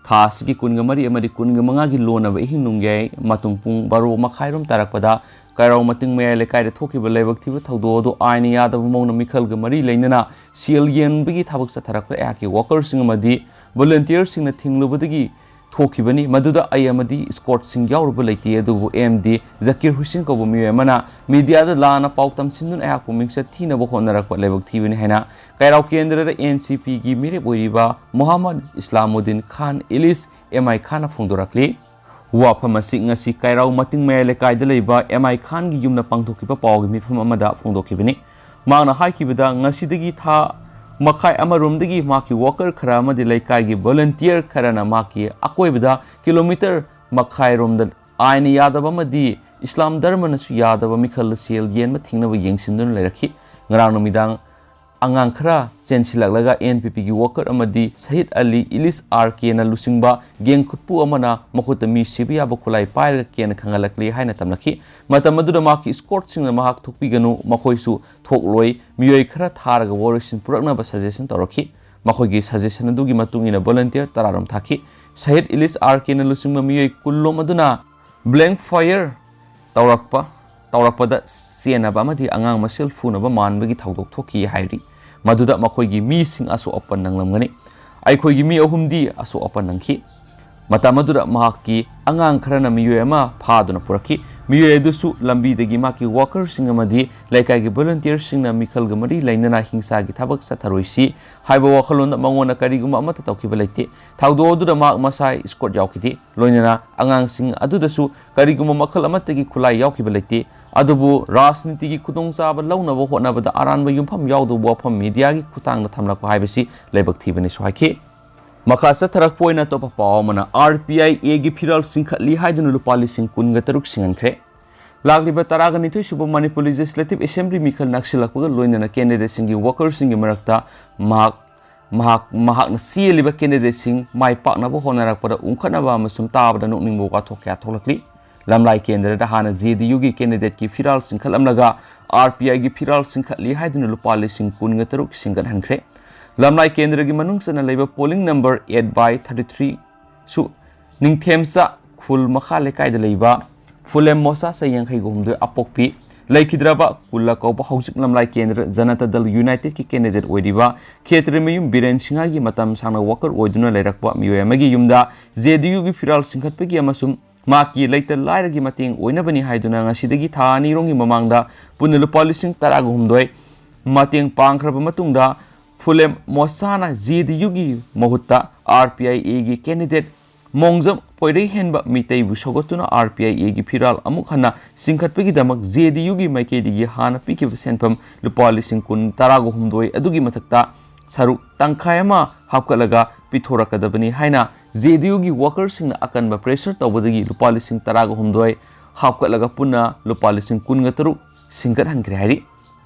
ꯊꯥ ꯑꯁꯤꯒꯤ ꯀꯨꯟꯒ ꯃꯔꯤ ꯑꯃꯗꯤ ꯀꯨꯟꯒ ꯃꯉꯥꯒꯤ ꯂꯣꯟꯅꯕ ꯑꯍꯤꯡ ꯅꯣꯡꯌꯥꯏ ꯃꯇꯨꯡ ꯄꯨꯡ ꯕꯥꯔꯣ ꯃꯈꯥꯏꯔꯣꯝ ꯇꯥꯔꯛꯄꯗ ꯀꯩꯔꯥꯎ ꯃꯇꯤꯡ ꯃꯌꯥꯏ ꯂꯩꯀꯥꯏꯗ ꯊꯣꯛꯈꯤꯕ ꯂꯥꯏꯕꯛ ꯊꯤꯕ ꯊꯧꯗꯣꯛ ꯑꯗꯨ ꯑꯥꯏꯟꯅ ꯌꯥꯗꯕ ꯃꯑꯣꯡꯗ ꯃꯤꯈꯜꯒ ꯃꯔꯤ ꯂꯩꯅꯅ ꯁꯦꯜ ꯌꯦꯟꯕꯒꯤ ꯊꯕꯛ ꯆꯠꯊꯔꯛꯄꯗ ꯑꯩꯍꯥꯛꯀꯤ ꯋꯥꯀꯔꯁꯤꯡ ꯑꯃꯗꯤ ꯚꯣꯂꯨꯟꯇꯤꯌꯔꯁꯤꯡꯅ ꯊꯤꯡꯂꯨꯕꯗꯒꯤ ꯊꯣꯛꯈꯤꯕꯅꯤ꯫ ꯃꯗꯨꯗ ꯑꯩ ꯑꯃꯗꯤ ꯏꯁꯀꯣꯔꯠꯁꯤꯡ ꯌꯥꯎꯔꯨꯕ ꯂꯩꯇꯦ, ꯑꯗꯨꯕꯨ ꯑꯦꯝ ꯗꯤ ꯖꯀꯤꯔ ꯍꯨꯁꯦꯟ ꯀꯧꯕ ꯃꯤꯑꯣꯏ ꯑꯃꯅ ꯃꯤꯗꯤꯌꯥꯗ ꯂꯥꯟꯅ ꯄꯥꯎ ꯇꯝꯁꯤꯟꯗꯨꯅ ꯑꯩꯍꯥꯛꯄꯨ ꯃꯤꯡꯆꯠ ꯊꯤꯅꯕ ꯍꯣꯠꯅꯔꯛꯄ ꯂꯥꯏꯕꯛ ꯊꯤꯕꯅꯤ ꯍꯥꯏꯅ ꯀꯩꯔꯥꯎ ꯀꯦꯟꯗ꯭ꯔꯗ ꯑꯦꯟ ꯁꯤ ꯄꯤꯒꯤ ꯃꯤꯔꯦꯞ ꯑꯣꯏꯔꯤꯕ ꯃꯨꯍꯝꯃꯗ ꯏꯁꯂꯥꯃꯨꯗꯤꯟ ꯈꯥꯟ ꯏꯂꯤꯁ, ꯑꯦꯝ ꯑꯥꯏ ꯈꯥꯟꯅ ꯐꯣꯡꯗꯣꯔꯛꯂꯤ꯫ ꯋꯥꯐꯝ ꯑꯁꯤ ꯉꯁꯤ ꯀꯩꯔꯥꯎ ꯃꯇꯤꯡ ꯃꯌꯥꯏ ꯂꯩꯀꯥꯏꯗ ꯂꯩꯕ ꯑꯦꯝ ꯑꯥꯏ ꯈꯥꯟꯒꯤ ꯌꯨꯝꯗ ꯄꯥꯡꯊꯣꯛꯈꯤꯕ ꯄꯥꯎꯒꯤ ꯃꯤꯐꯝ ꯑꯃꯗ ꯐꯣꯡꯗꯣꯛꯈꯤꯕꯅꯤ꯫ ꯃꯍꯥꯛꯅ ꯍꯥꯏꯈꯤꯕꯗ, ꯉꯁꯤꯗꯒꯤ ꯊꯥ ꯃꯈꯥꯏ ꯑꯃꯔꯣꯝꯗꯒꯤ ꯃꯍꯥꯛꯀꯤ ꯋꯥꯀꯔ ꯈꯔ ꯑꯃꯗꯤ ꯂꯩꯀꯥꯏꯒꯤ ꯚꯣꯂꯨꯟꯇꯤꯌꯔ ꯈꯔꯅ ꯃꯍꯥꯛꯀꯤ ꯑꯀꯣꯏꯕꯗ ꯀꯤꯂꯣꯃꯤꯇꯔ ꯃꯈꯥꯏꯔꯣꯝꯗ ꯑꯥꯏꯟꯅ ꯌꯥꯗꯕ ꯑꯃꯗꯤ ꯏꯁꯂꯥꯝ ꯙꯔꯃꯅꯁꯨ ꯌꯥꯗꯕ ꯃꯤꯈꯜꯗ ꯁꯦꯜ ꯌꯦꯟꯕ ꯊꯤꯡꯅꯕ ꯌꯦꯡꯁꯤꯟꯗꯨꯅ ꯂꯩꯔꯛꯈꯤ꯫ ꯉꯔꯥꯡ ꯅꯨꯃꯤꯗꯥꯡ ꯑꯉꯥꯡ ꯈꯔ ꯆꯦꯟꯁꯤꯜꯂꯛꯂꯒ ꯑꯦꯟ ꯄꯤ ꯄꯤꯒꯤ ꯋꯥꯀꯔ ꯑꯃꯗꯤ ꯁꯍꯤꯗ ꯑꯂꯤ ꯏꯂꯤꯁ ꯑꯥꯔ ꯀꯦꯅ ꯂꯨꯆꯤꯡꯕ ꯒꯦꯡ ꯈꯨꯠꯄꯨ ꯑꯃꯅ ꯃꯈꯨꯠꯇ ꯃꯤ ꯁꯤꯕ ꯌꯥꯕ ꯈꯨꯠꯂꯥꯏ ꯄꯥꯏꯔꯒ ꯀꯦꯟꯅ ꯈꯪꯍꯜꯂꯛꯂꯤ ꯍꯥꯏꯅ ꯇꯝꯂꯛꯈꯤ꯫ ꯃꯇꯝ ꯑꯗꯨꯗ ꯃꯍꯥꯛꯀꯤ ꯏꯁꯀꯣꯔꯠꯁꯤꯡꯅ ꯃꯍꯥꯛ ꯊꯣꯛꯄꯤꯒꯅꯨ, ꯃꯈꯣꯏꯁꯨ ꯊꯣꯛꯂꯣꯏ, ꯃꯤꯑꯣꯏ ꯈꯔ ꯊꯥꯔꯒ ꯋꯥꯔꯣꯏꯁꯤꯟ ꯄꯨꯔꯛꯅꯕ ꯁꯖꯦꯁꯟ ꯇꯧꯔꯛꯈꯤ꯫ ꯃꯈꯣꯏꯒꯤ ꯁꯖꯦꯁꯟ ꯑꯗꯨꯒꯤ ꯃꯇꯨꯡ ꯏꯟꯅ ꯚꯣꯂꯨꯟꯇꯤꯌꯔ ꯇꯔꯥꯔꯣꯝ ꯊꯥꯈꯤ꯫ ꯁꯍꯤꯗ ꯏꯂꯤꯁ ꯑꯥꯔ ꯀꯦꯅ ꯂꯨꯆꯤꯡꯕ ꯃꯤꯑꯣꯏ ꯀꯨꯟꯂꯣꯝ ꯑꯗꯨꯅ ꯕ꯭ꯂꯦꯡ ꯐꯥꯌꯔ ꯇꯧꯔꯛꯄ, ꯇꯧꯔꯛꯄꯗ ꯆꯦꯟꯅꯕ ꯑꯃꯗꯤ ꯑꯉꯥꯡ ꯃꯁꯦꯜ ꯐꯨꯅꯕ ꯃꯥꯟꯕꯒꯤ ꯊꯧꯗꯣꯛ ꯊꯣꯛꯈꯤ ꯍꯥꯏꯔꯤ꯫ ꯃꯗꯨꯗ ꯃꯈꯣꯏꯒꯤ ꯃꯤꯁꯤꯡ ꯑꯁꯣꯛ ꯑꯄꯟ ꯅꯪꯂꯝꯒꯅꯤ꯫ ꯑꯩꯈꯣꯏꯒꯤ ꯃꯤ ꯑꯍꯨꯝꯗꯤ ꯑꯁꯣꯛ ꯑꯄꯟ ꯅꯪꯈꯤ꯫ ꯃꯇꯝ ꯑꯗꯨꯗ ꯃꯍꯥꯛꯀꯤ ꯑꯉꯥꯡ ꯈꯔꯅ ꯃꯤꯑꯣꯏ ꯑꯃ ꯐꯥꯗꯨꯅ ꯄꯨꯔꯛꯈꯤ꯫ ꯃꯤꯑꯣꯏ ꯑꯗꯨꯁꯨ ꯂꯝꯕꯤꯗꯒꯤ ꯃꯍꯥꯛꯀꯤ ꯋꯥꯀꯔꯁꯤꯡ ꯑꯃꯗꯤ ꯂꯩꯀꯥꯏꯒꯤ ꯚꯣꯂꯨꯟꯇꯤꯌꯔꯁꯤꯡꯅ ꯃꯤꯈꯜꯒ ꯃꯔꯤ ꯂꯩꯅꯅ ꯍꯤꯡꯁꯥꯒꯤ ꯊꯕꯛ ꯆꯠꯊꯔꯣꯏꯁꯤ ꯍꯥꯏꯕ ꯋꯥꯈꯜꯂꯣꯟꯗ ꯃꯉꯣꯟꯗ ꯀꯔꯤꯒꯨꯝꯕ ꯑꯃꯠꯇ ꯇꯧꯈꯤꯕ ꯂꯩꯇꯦ꯫ ꯊꯧꯗꯣꯛ ꯑꯗꯨꯗ ꯃꯍꯥꯛ ꯃꯁꯥ ꯏꯁꯀꯣꯔꯠ ꯌꯥꯎꯈꯤꯗꯦ꯫ ꯂꯣꯏꯅꯅ ꯑꯉꯥꯡꯁꯤꯡ ꯑꯗꯨꯗꯁꯨ ꯀꯔꯤꯒꯨꯝꯕ ꯃꯈꯜ ꯑꯃꯠꯇꯒꯤ ꯈꯨꯠꯂꯥꯏ ꯌꯥꯎꯈꯤꯕ ꯂꯩꯇꯦ꯫ ꯑꯗꯨꯕꯨ ꯔꯥꯖꯅꯤꯇꯤꯒꯤ ꯈꯨꯗꯣꯡꯆꯥꯕ ꯂꯧꯅꯕ ꯍꯣꯠꯅꯕꯗ ꯑꯔꯥꯟꯕ ꯌꯨꯝꯐꯝ ꯌꯥꯎꯗꯕ ꯋꯥꯐꯝ ꯃꯤꯗꯤꯌꯥꯒꯤ ꯈꯨꯠꯊꯥꯡꯗ ꯊꯝꯂꯛꯄ ꯍꯥꯏꯕꯁꯤ ꯂꯥꯏꯕꯛ ꯊꯤꯕꯅꯤꯁꯨ ꯍꯥꯏꯈꯤ꯫ ꯃꯈꯥ ꯆꯠꯊꯔꯛꯄ ꯑꯣꯏꯅ ꯑꯇꯣꯞꯄ ꯄꯥꯎ ꯑꯃꯅ, ꯑꯥꯔ ꯄꯤ ꯑꯥꯏ ꯑꯦꯒꯤ ꯐꯤꯔꯥꯜ ꯆꯤꯡꯈꯠꯂꯤ ꯍꯥꯏꯗꯨꯅ ꯂꯨꯄꯥ ꯂꯤꯁꯤꯡ ꯀꯨꯟꯒ ꯇꯔꯨꯛ ꯁꯤꯡꯍꯟꯈ꯭ꯔꯦ꯫ ꯂꯥꯛꯂꯤꯕ ꯇꯔꯥꯒ ꯅꯤꯊꯣꯏ ꯁꯨꯕ ꯃꯅꯤꯄꯨꯔ ꯂꯦꯖꯤꯁꯂꯦꯇꯤꯚ ꯑꯦꯁꯦꯝꯕ꯭ꯂꯤ ꯃꯤꯈꯜ ꯅꯛꯁꯤꯜꯂꯛꯄꯒ ꯂꯣꯏꯅꯅ ꯀꯦꯟꯗꯤꯗꯦꯠꯁꯤꯡꯒꯤ ꯋꯥꯀꯔꯁꯤꯡꯒꯤ ꯃꯔꯛꯇ ꯃꯍꯥꯛ, ꯃꯍꯥꯛ, ꯃꯍꯥꯛꯅ ꯆꯦꯜꯂꯤꯕ ꯀꯦꯟꯗꯤꯗꯦꯠꯁꯤꯡ ꯃꯥꯏ ꯄꯥꯛꯅꯕ ꯍꯣꯠꯅꯔꯛꯄꯗ ꯎꯪꯈꯠꯅꯕ ꯑꯃꯁꯨꯡ ꯇꯥꯕꯗ ꯅꯣꯛꯅꯤꯡꯕ ꯋꯥꯊꯣꯛ ꯀꯌꯥ ꯊꯣꯛꯂꯛꯂꯤ꯫ ꯂꯝꯂꯥꯏ ꯀꯦꯟꯗ꯭ꯔꯗ ꯍꯥꯟꯅ ꯖꯦ ꯗꯤ ꯌꯨꯒꯤ ꯀꯦꯟꯗꯤꯗꯦꯠꯀꯤ ꯐꯤꯔꯥꯜ ꯆꯤꯡꯈꯠꯂꯝꯂꯒ ꯑꯥꯔ ꯄꯤ ꯑꯥꯏꯒꯤ ꯐꯤꯔꯥꯜ ꯆꯤꯡꯈꯠꯂꯤ ꯍꯥꯏꯗꯨꯅ ꯂꯨꯄꯥ ꯂꯤꯁꯤꯡ ꯀꯨꯟꯒ ꯇꯔꯨꯛ ꯁꯤꯡꯒꯠꯍꯟꯈ꯭ꯔꯦ꯫ ꯂꯝꯂꯥꯏ ꯀꯦꯟꯗ꯭ꯔꯒꯤ ꯃꯅꯨꯡ ꯆꯟꯅ ꯂꯩꯕ ꯄꯣꯂꯤꯡ ꯅꯝꯕꯔ ꯑꯩꯠ ꯕꯥꯏ ꯊꯥꯔꯇꯤ ꯊ꯭ꯔꯤ ꯁꯨ ꯅꯤꯡꯊꯦꯝꯆꯥ ꯈꯨꯜ ꯃꯈꯥ ꯂꯩꯀꯥꯏꯗ ꯂꯩꯕ ꯐꯨꯂꯦꯝ ꯃꯣꯆꯥ ꯆꯍꯤ ꯌꯥꯡꯈꯩꯒ ꯍꯨꯝꯗꯣꯏ ꯑꯄꯣꯛꯄꯤ ꯂꯩꯈꯤꯗ꯭ꯔꯕ ꯀꯨꯜꯂ ꯀꯧꯕ ꯍꯧꯖꯤꯛ ꯂꯝꯂꯥꯏ ꯀꯦꯟꯗ꯭ꯔ ꯖꯅꯇꯥ ꯗꯜ ꯌꯨꯅꯥꯏꯇꯦꯗꯀꯤ ꯀꯦꯟꯗꯤꯗꯦꯠ ꯑꯣꯏꯔꯤꯕ ꯈꯦꯇ꯭ꯔꯤꯃꯌꯨꯝ ꯕꯤꯔꯦꯟ ꯁꯤꯡꯍꯒꯤ ꯃꯇꯝ ꯁꯥꯡꯅ ꯋꯥꯀꯔ ꯑꯣꯏꯗꯨꯅ ꯂꯩꯔꯛꯄ ꯃꯤꯑꯣꯏ ꯑꯃꯒꯤ ꯌꯨꯝꯗ ꯖꯦ ꯗꯤ ꯌꯨꯒꯤ ꯐꯤꯔꯥꯜ ꯆꯤꯡꯈꯠꯄꯒꯤ ꯑꯃꯁꯨꯡ ꯃꯍꯥꯛꯀꯤ ꯂꯩꯇ ꯂꯥꯏꯔꯒꯤ ꯃꯇꯦꯡ ꯑꯣꯏꯅꯕꯅꯤ ꯍꯥꯏꯗꯨꯅ ꯉꯁꯤꯗꯒꯤ ꯊꯥ ꯑꯅꯤꯔꯣꯝꯒꯤ ꯃꯃꯥꯡꯗ ꯄꯨꯟꯅ ꯂꯨꯄꯥ ꯂꯤꯁꯤꯡ ꯇꯔꯥꯒ ꯍꯨꯝꯗꯣꯏ ꯃꯇꯦꯡ ꯄꯥꯡꯈ꯭ꯔꯕ ꯃꯇꯨꯡꯗ ꯐꯨꯂꯦꯝ ꯃꯣꯆꯥꯅ ꯖꯦ ꯗꯤ ꯌꯨꯒꯤ ꯃꯍꯨꯠꯇ ꯑꯥꯔ ꯄꯤ ꯑꯥꯏ ꯑꯦꯒꯤ ꯀꯦꯟꯗꯤꯗꯦꯠ ꯃꯣꯡꯖꯝ ꯄꯣꯏꯔꯩꯍꯦꯟꯕ ꯃꯤꯇꯩꯕꯨ ꯁꯧꯒꯠꯇꯨꯅ ꯑꯥꯔ ꯄꯤ ꯑꯥꯏ ꯑꯦꯒꯤ ꯐꯤꯔꯥꯜ ꯑꯃꯨꯛ ꯍꯟꯅ ꯆꯤꯡꯈꯠꯄꯒꯤꯗꯃꯛ ꯖꯦ ꯗꯤ ꯌꯨꯒꯤ ꯃꯥꯏꯀꯩꯗꯒꯤ ꯍꯥꯟꯅ ꯄꯤꯈꯤꯕ ꯁꯦꯟꯐꯝ ꯂꯨꯄꯥ ꯂꯤꯁꯤꯡ ꯀꯨꯟ ꯇꯔꯥꯒ ꯍꯨꯝꯗꯣꯏ ꯑꯗꯨꯒꯤ ꯃꯊꯛꯇ ꯁꯔꯨꯛ ꯇꯪꯈꯥꯏ ꯑꯃ ꯍꯥꯞꯀꯠꯂꯒ ꯄꯤꯊꯣꯔꯛꯀꯗꯕꯅꯤ ꯍꯥꯏꯅ ꯖꯦ ꯗꯤ ꯌꯨꯒꯤ ꯋꯥꯀꯔꯁꯤꯡꯅ ꯑꯀꯟꯕ ꯄ꯭ꯔꯦꯁꯔ ꯇꯧꯕꯗꯒꯤ ꯂꯨꯄꯥ ꯂꯤꯁꯤꯡ ꯇꯔꯥꯒ ꯍꯨꯝꯗꯣꯏ ꯍꯥꯞꯀꯠꯂꯒ ꯄꯨꯟꯅ ꯂꯨꯄꯥ ꯂꯤꯁꯤꯡ ꯀꯨꯟꯒ ꯇꯔꯨꯛ ꯁꯤꯡꯒꯠꯍꯟꯈ꯭ꯔꯦ ꯍꯥꯏꯔꯤ꯫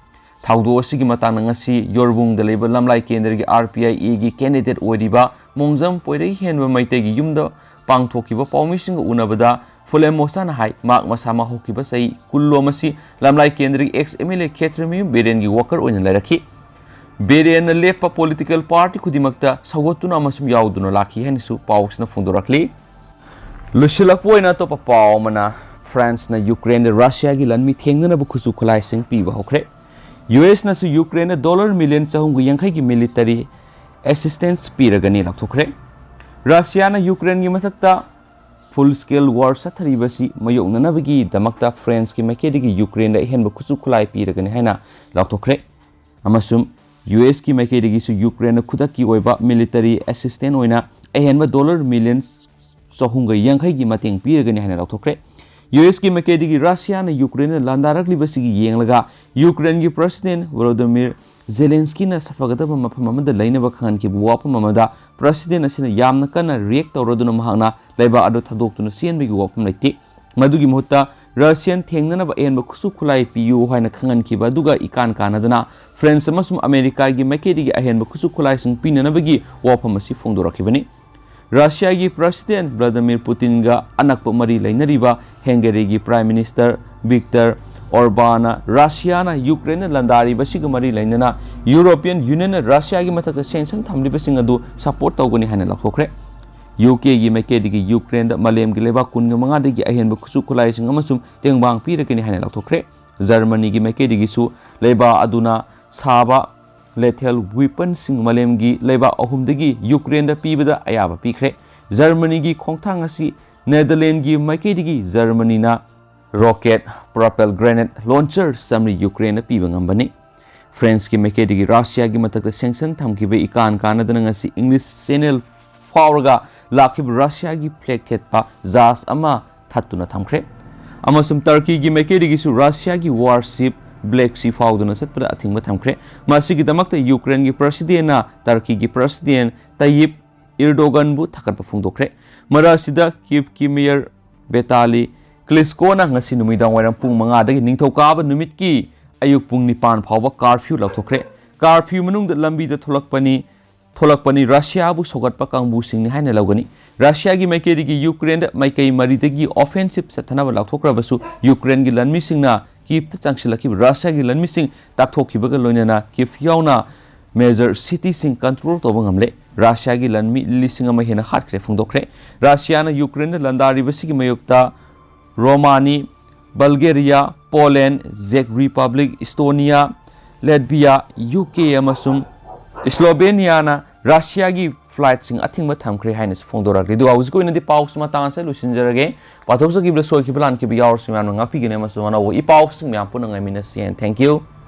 ꯊꯧꯗꯣꯛ ꯑꯁꯤꯒꯤ ꯃꯇꯥꯡꯗ ꯉꯁꯤ ꯌꯣꯔꯕꯨꯡꯗ ꯂꯩꯕ ꯂꯝꯂꯥꯏ ꯀꯦꯟꯗ꯭ꯔꯒꯤ ꯑꯥꯔ ꯄꯤ ꯑꯥꯏ ꯑꯦꯒꯤ ꯀꯦꯟꯗꯤꯗꯦꯠ ꯑꯣꯏꯔꯤꯕ ꯃꯣꯡꯖꯝ ꯄꯣꯏꯔꯩꯍꯦꯟꯕ ꯃꯩꯇꯩꯒꯤ ꯌꯨꯝꯗ ꯄꯥꯡꯊꯣꯛꯈꯤꯕ ꯄꯥꯎꯃꯤꯁꯤꯡꯒ ꯎꯅꯕꯗ ꯐꯨꯂꯦꯝ ꯃꯣꯆꯥꯅ ꯍꯥꯏ, ꯃꯍꯥꯛ ꯃꯁꯥꯃꯛ ꯍꯧꯈꯤꯕ ꯆꯍꯤ ꯀꯨꯟꯂꯣꯝ ꯑꯁꯤ ꯂꯝꯂꯥꯏ ꯀꯦꯟꯗ꯭ꯔꯒꯤ ex M L A Khetrimayum ꯕꯤꯔꯦꯟꯒꯤ ꯋꯥꯀꯔ ꯑꯣꯏꯅ ꯂꯩꯔꯛꯈꯤ꯫ ꯕꯤꯔꯦꯟꯅ ꯂꯦꯞꯄ ꯄꯣꯂꯤꯇꯤꯀꯦꯜ ꯄꯥꯔꯇꯤ ꯈꯨꯗꯤꯡꯃꯛꯇ ꯁꯧꯒꯠꯇꯨꯅ ꯑꯃꯁꯨꯡ ꯌꯥꯎꯗꯨꯅ ꯂꯥꯛꯈꯤ ꯍꯥꯏꯅꯁꯨ ꯄꯥꯎꯁꯤꯅ ꯐꯣꯡꯗꯣꯔꯛꯂꯤ꯫ ꯂꯣꯏꯁꯤꯜꯂꯛꯄ ꯑꯣꯏꯅ ꯑꯇꯣꯞꯄ ꯄꯥꯎ ꯑꯃꯅ, ꯐ꯭ꯔꯥꯟꯁꯅ ꯌꯨꯀ꯭ꯔꯦꯟꯗ ꯔꯁꯤꯌꯥꯒꯤ ꯂꯥꯟꯃꯤ ꯊꯦꯡꯅꯅꯕ ꯈꯨꯠꯁꯨ ꯈꯨꯠꯂꯥꯏꯁꯤꯡ ꯄꯤꯕ ꯍꯧꯈ꯭ꯔꯦ꯫ ꯌꯨ ꯑꯦꯁꯅꯁꯨ ꯌꯨꯀ꯭ꯔꯦꯟꯗ ꯗꯣꯂꯔ ꯃꯤꯂꯤꯌꯟ ꯆꯍꯨꯝꯒ ꯌꯥꯡꯈꯩꯒꯤ ꯃꯤꯂꯤꯇꯔꯤ ꯑꯦꯁꯤꯁꯇꯦꯟꯁ ꯄꯤꯔꯒꯅꯤ ꯂꯥꯎꯊꯣꯛꯈ꯭ꯔꯦ꯫ ꯔꯁꯤꯌꯥꯅ ꯌꯨꯀ꯭ꯔꯦꯟꯒꯤ ꯃꯊꯛꯇ Full scale war ꯆꯠꯊꯔꯤꯕꯁꯤ ꯃꯥꯌꯣꯛꯅꯅꯕꯒꯤꯗꯃꯛꯇ ꯐ꯭ꯔꯦꯟꯁꯀꯤ ꯃꯥꯏꯀꯩꯗꯒꯤ ꯌꯨꯀ꯭ꯔꯦꯟꯗ ꯑꯍꯦꯟꯕ ꯈꯨꯠꯁꯨ ꯈꯨꯠꯂꯥꯏ ꯄꯤꯔꯒꯅꯤ ꯍꯥꯏꯅ ꯂꯥꯎꯊꯣꯛꯈ꯭ꯔꯦ꯫ ꯑꯃꯁꯨꯡ ꯌꯨ ꯑꯦꯁꯀꯤ ꯃꯥꯏꯀꯩꯗꯒꯤꯁꯨ ꯌꯨꯀ꯭ꯔꯦꯟꯗ ꯈꯨꯗꯛꯀꯤ ꯑꯣꯏꯕ military assistance ꯑꯣꯏꯅ ꯑꯍꯦꯟꯕ ꯗꯣꯂꯔ ꯃꯤꯂꯤꯌꯟ ꯆꯍꯨꯝꯒ ꯌꯥꯡꯈꯩꯒꯤ ꯃꯇꯦꯡ ꯄꯤꯔꯒꯅꯤ ꯍꯥꯏꯅ ꯂꯥꯎꯊꯣꯛꯈ꯭ꯔꯦ꯫ ꯌꯨ ꯑꯦꯁꯀꯤ ꯃꯥꯏꯀꯩꯗꯒꯤ ꯔꯁꯤꯌꯥꯅ ꯌꯨꯀ꯭ꯔꯦꯟꯗ ꯂꯥꯟꯗꯥꯔꯛꯂꯤꯕꯁꯤꯒꯤ ꯌꯦꯡꯂꯒ ꯌꯨꯀ꯭ꯔꯦꯟꯒꯤ ꯄ꯭ꯔꯁꯤꯗꯦꯟ ꯚꯣꯂꯣꯗꯤꯃꯤꯔ ꯖꯦꯂꯦꯟꯁꯀꯤꯅ ꯁꯥꯐꯒꯗꯕ ꯃꯐꯝ ꯑꯃꯗ ꯂꯩꯅꯕ ꯈꯪꯍꯟꯈꯤꯕ ꯋꯥꯐꯝ ꯑꯃꯗ ꯄ꯭ꯔꯁꯤꯗꯦꯟ ꯑꯁꯤꯅ ꯌꯥꯝꯅ ꯀꯟꯅ react ꯇꯧꯔꯗꯨꯅ ꯃꯍꯥꯛꯅ ꯂꯩꯕꯥꯛ ꯑꯗꯨ ꯊꯥꯗꯣꯛꯇꯨꯅ ꯆꯦꯟꯕꯒꯤ ꯋꯥꯐꯝ ꯂꯩꯇꯦ꯫ ꯃꯗꯨꯒꯤ ꯃꯍꯨꯠꯇ ꯔꯁꯤꯌꯥꯟ ꯊꯦꯡꯅꯅꯕ ꯑꯍꯦꯟꯕ ꯈꯨꯠꯁꯨ ꯈꯨꯠꯂꯥꯏ ꯄꯤꯌꯨ ꯍꯥꯏꯅ ꯈꯪꯍꯟꯈꯤꯕ ꯑꯗꯨꯒ ꯏꯀꯥꯟ ꯀꯥꯟꯅꯗꯅ ꯐ꯭ꯔꯦꯟꯁ ꯑꯃꯁꯨꯡ ꯑꯃꯦꯔꯤꯀꯥꯒꯤ ꯃꯥꯏꯀꯩꯗꯒꯤ ꯑꯍꯦꯟꯕ ꯈꯨꯠꯁꯨ ꯈꯨꯠꯂꯥꯏꯁꯤꯡ ꯄꯤꯅꯅꯕꯒꯤ ꯋꯥꯐꯝ ꯑꯁꯤ ꯐꯣꯡꯗꯣꯔꯛꯈꯤꯕꯅꯤ꯫ ꯔꯁꯤꯌꯥꯒꯤ ꯄ꯭ꯔꯁꯤꯗꯦꯟ ꯚ꯭ꯂꯥꯗꯤꯃꯤꯔ ꯄꯨꯇꯤꯟꯒ ꯑꯅꯛꯄ ꯃꯔꯤ ꯂꯩꯅꯔꯤꯕ ꯍꯦꯡꯒꯔꯤꯒꯤ ꯄ꯭ꯔꯥꯏꯝ ꯃꯤꯅꯤꯁꯇꯔ ꯚꯤꯛꯇꯔ ꯑꯣꯔꯕꯥꯅ ꯔꯁꯤꯌꯥꯅ ꯌꯨꯀ꯭ꯔꯦꯟꯗ ꯂꯥꯟꯗꯥꯔꯤꯕꯁꯤꯒ ꯃꯔꯤ ꯂꯩꯅꯅ ꯌꯨꯔꯣꯄꯤꯌꯟ ꯌꯨꯅꯤꯌꯟꯅ ꯔꯁꯤꯌꯥꯒꯤ ꯃꯊꯛꯇ ꯁꯦꯡꯁꯟ ꯊꯝꯂꯤꯕꯁꯤꯡ ꯑꯗꯨ ꯁꯄꯣꯔꯠ ꯇꯧꯒꯅꯤ ꯍꯥꯏꯅ ꯂꯥꯎꯊꯣꯛꯈ꯭ꯔꯦ꯫ ꯌꯨ ꯀꯦꯒꯤ ꯃꯥꯏꯀꯩꯗꯒꯤ ꯌꯨꯀ꯭ꯔꯦꯟꯗ ꯃꯥꯂꯦꯝꯒꯤ ꯂꯩꯕꯥꯛ ꯀꯨꯟꯒ ꯃꯉꯥꯗꯒꯤ ꯑꯍꯦꯟꯕ ꯈꯨꯠꯁꯨ ꯈꯨꯠꯂꯥꯏꯁꯤꯡ ꯑꯃꯁꯨꯡ ꯇꯦꯡꯕꯥꯡ ꯄꯤꯔꯒꯅꯤ ꯍꯥꯏꯅ ꯂꯥꯎꯊꯣꯛꯈ꯭ꯔꯦ꯫ ꯖꯔꯃꯅꯤꯒꯤ ꯃꯥꯏꯀꯩꯗꯒꯤꯁꯨ ꯂꯩꯕꯥꯛ ꯑꯗꯨꯅ ꯁꯥꯕ lethal weaponsꯁꯤꯡ ꯃꯥꯂꯦꯝꯒꯤ ꯂꯩꯕꯥꯛ ꯑꯍꯨꯝꯗꯒꯤ ꯌꯨꯀ꯭ꯔꯦꯟꯗ ꯄꯤꯕꯗ ꯑꯌꯥꯕ ꯄꯤꯈ꯭ꯔꯦ꯫ ꯖꯔꯃꯅꯤꯒꯤ ꯈꯣꯡꯊꯥꯡ ꯑꯁꯤ ꯅꯦꯗꯔꯂꯦꯟꯒꯤ ꯃꯥꯏꯀꯩꯗꯒꯤ ꯖꯔꯃꯅꯤꯅ rocket propelled grenade launcher ꯆꯥꯃꯔꯤ ꯌꯨꯀ꯭ꯔꯦꯟꯗ ꯄꯤꯕ ꯉꯝꯕꯅꯤ꯫ ꯐ꯭ꯔꯦꯟꯁꯀꯤ ꯃꯥꯏꯀꯩꯗꯒꯤ ꯔꯁꯤꯌꯥꯒꯤ ꯃꯊꯛꯇ ꯁꯦꯡꯁꯟ ꯊꯝꯈꯤꯕ ꯏꯀꯥꯟ ꯀꯥꯟꯅꯗꯅ ꯉꯁꯤ ꯏꯪꯂꯤꯁ ꯆꯦꯅꯦꯜ ꯐꯥꯎꯔꯒ ꯂꯥꯛꯈꯤꯕ ꯔꯁꯤꯌꯥꯒꯤ ꯐ꯭ꯂꯦꯒ ꯊꯦꯠꯄ ꯖꯍꯥꯖ ꯑꯃ ꯊꯠꯇꯨꯅ ꯊꯝꯈ꯭ꯔꯦ꯫ ꯑꯃꯁꯨꯡ ꯇꯔꯀꯤꯒꯤ ꯃꯥꯏꯀꯩꯗꯒꯤꯁꯨ ꯔꯁꯤꯌꯥꯒꯤ warship Black Sea ꯐꯥꯎꯗꯨꯅ ꯆꯠꯄꯗ ꯑꯊꯤꯡꯕ ꯊꯝꯈ꯭ꯔꯦ꯫ ꯃꯁꯤꯒꯤꯗꯃꯛꯇ ꯌꯨꯀ꯭ꯔꯦꯟꯒꯤ ꯄ꯭ꯔꯁꯤꯗꯦꯟꯅ ꯇꯔꯀꯤꯒꯤ ꯄ꯭ꯔꯁꯤꯗꯦꯟ ꯇꯌꯤꯞ ꯏꯔꯗꯣꯒꯟꯕꯨ ꯊꯥꯒꯠꯄ ꯐꯣꯡꯗꯣꯛꯈ꯭ꯔꯦ꯫ ꯃꯔꯛ ꯑꯁꯤꯗ ꯀꯤꯞꯀꯤ ꯃꯦꯌꯔ ꯕꯦꯇꯥꯂꯤ ꯀ꯭ꯂꯤꯁꯀꯣꯅ ꯉꯁꯤ ꯅꯨꯃꯤꯗꯥꯡ ꯋꯥꯏꯔꯝ ꯄꯨꯡ ꯃꯉꯥꯗꯒꯤ ꯅꯤꯡꯊꯧꯀꯥꯕ ꯅꯨꯃꯤꯠꯀꯤ ꯑꯌꯨꯛ ꯄꯨꯡ ꯅꯤꯄꯥꯟ ꯐꯥꯎꯕ curfew ꯂꯥꯎꯊꯣꯛꯈ꯭ꯔꯦ꯫ Curfew ꯃꯅꯨꯡꯗ ꯂꯝꯕꯤꯗ ꯊꯣꯛꯂꯛꯄꯅꯤ ꯊꯣꯛꯂꯛꯄꯅꯤ ꯔꯁꯤꯌꯥꯕꯨ ꯁꯧꯒꯠꯄ ꯀꯥꯡꯕꯨꯁꯤꯡꯅꯤ ꯍꯥꯏꯅ ꯂꯧꯒꯅꯤ꯫ ꯔꯁꯤꯌꯥꯒꯤ ꯃꯥꯏꯀꯩꯗꯒꯤ ꯌꯨꯀ꯭ꯔꯦꯟꯗ ꯃꯥꯏꯀꯩ ꯃꯔꯤꯗꯒꯤ offensive ꯆꯠꯊꯅꯕ ꯂꯥꯎꯊꯣꯛꯈ꯭ꯔꯕꯁꯨ ꯌꯨꯀ꯭ꯔꯦꯟꯒꯤ ꯂꯥꯟꯃꯤꯁꯤꯡꯅ ꯀꯤꯞꯇ ꯆꯪꯁꯤꯜꯂꯛꯈꯤꯕ ꯔꯁꯤꯌꯥꯒꯤ ꯂꯥꯟꯃꯤꯁꯤꯡ ꯇꯥꯛꯊꯣꯛꯈꯤꯕꯒ ꯂꯣꯏꯅꯅ ꯀꯤꯞ ꯌꯥꯎꯅ major cityꯁꯤꯡ control ꯇꯧꯕ ꯉꯝꯂꯦ꯫ ꯔꯁꯤꯌꯥꯒꯤ ꯂꯥꯟꯃꯤ ꯂꯤꯁꯤꯡ ꯑꯃ ꯍꯦꯟꯅ ꯍꯥꯠꯈ꯭ꯔꯦ ꯐꯣꯡꯗꯣꯛꯈ꯭ꯔꯦ꯫ ꯔꯁꯤꯌꯥꯅ ꯌꯨꯀ꯭ꯔꯦꯟꯗ ꯂꯥꯟꯗꯥꯔꯤꯕꯁꯤꯒꯤ ꯃꯥꯌꯣꯛꯇ ꯔꯣꯃꯥꯅꯤ, ꯕꯜꯒꯦꯔꯤꯌꯥ, ꯄꯣꯂꯦꯟ, ꯖꯦꯛ ꯔꯤꯄꯕ꯭ꯂꯤꯛ, ꯏꯁꯇꯣꯅꯤꯌꯥ, ꯂꯦꯠꯚꯤꯌꯥ, ꯌꯨ ꯀꯦ ꯑꯃꯁꯨꯡ ꯁ꯭ꯂꯣꯚꯦꯅꯤꯌꯥꯅ ꯔꯁꯤꯌꯥꯒꯤ flightꯁꯤꯡ ꯑꯊꯤꯡꯕ ꯊꯝꯈ꯭ꯔꯦ ꯍꯥꯏꯅꯁꯨ ꯐꯣꯡꯗꯣꯔꯛꯂꯤ꯫ ꯑꯗꯨꯒ ꯍꯧꯖꯤꯛꯀꯤ ꯑꯣꯏꯅꯗꯤ ꯄꯥꯎꯁꯤ ꯃꯇꯥꯡ ꯑꯁꯤꯗ ꯂꯣꯏꯁꯤꯟꯖꯔꯒꯦ꯫ ꯄꯥꯊꯣꯛꯆꯈꯤꯕꯗ ꯁꯣꯏꯈꯤꯕ ꯂꯥꯟꯈꯤꯕ ꯌꯥꯎꯔꯁꯨ ꯃꯌꯥꯝꯅ ꯉꯥꯛꯄꯤꯒꯅꯤ ꯑꯃꯁꯨꯡ ꯑꯅꯧꯕ ꯏ ꯄꯥꯎꯁꯤꯡ ꯃꯌꯥꯝ ꯄꯨꯟꯅ ꯉꯥꯏꯃꯤꯟꯅꯁꯤ꯫ And thank you꯫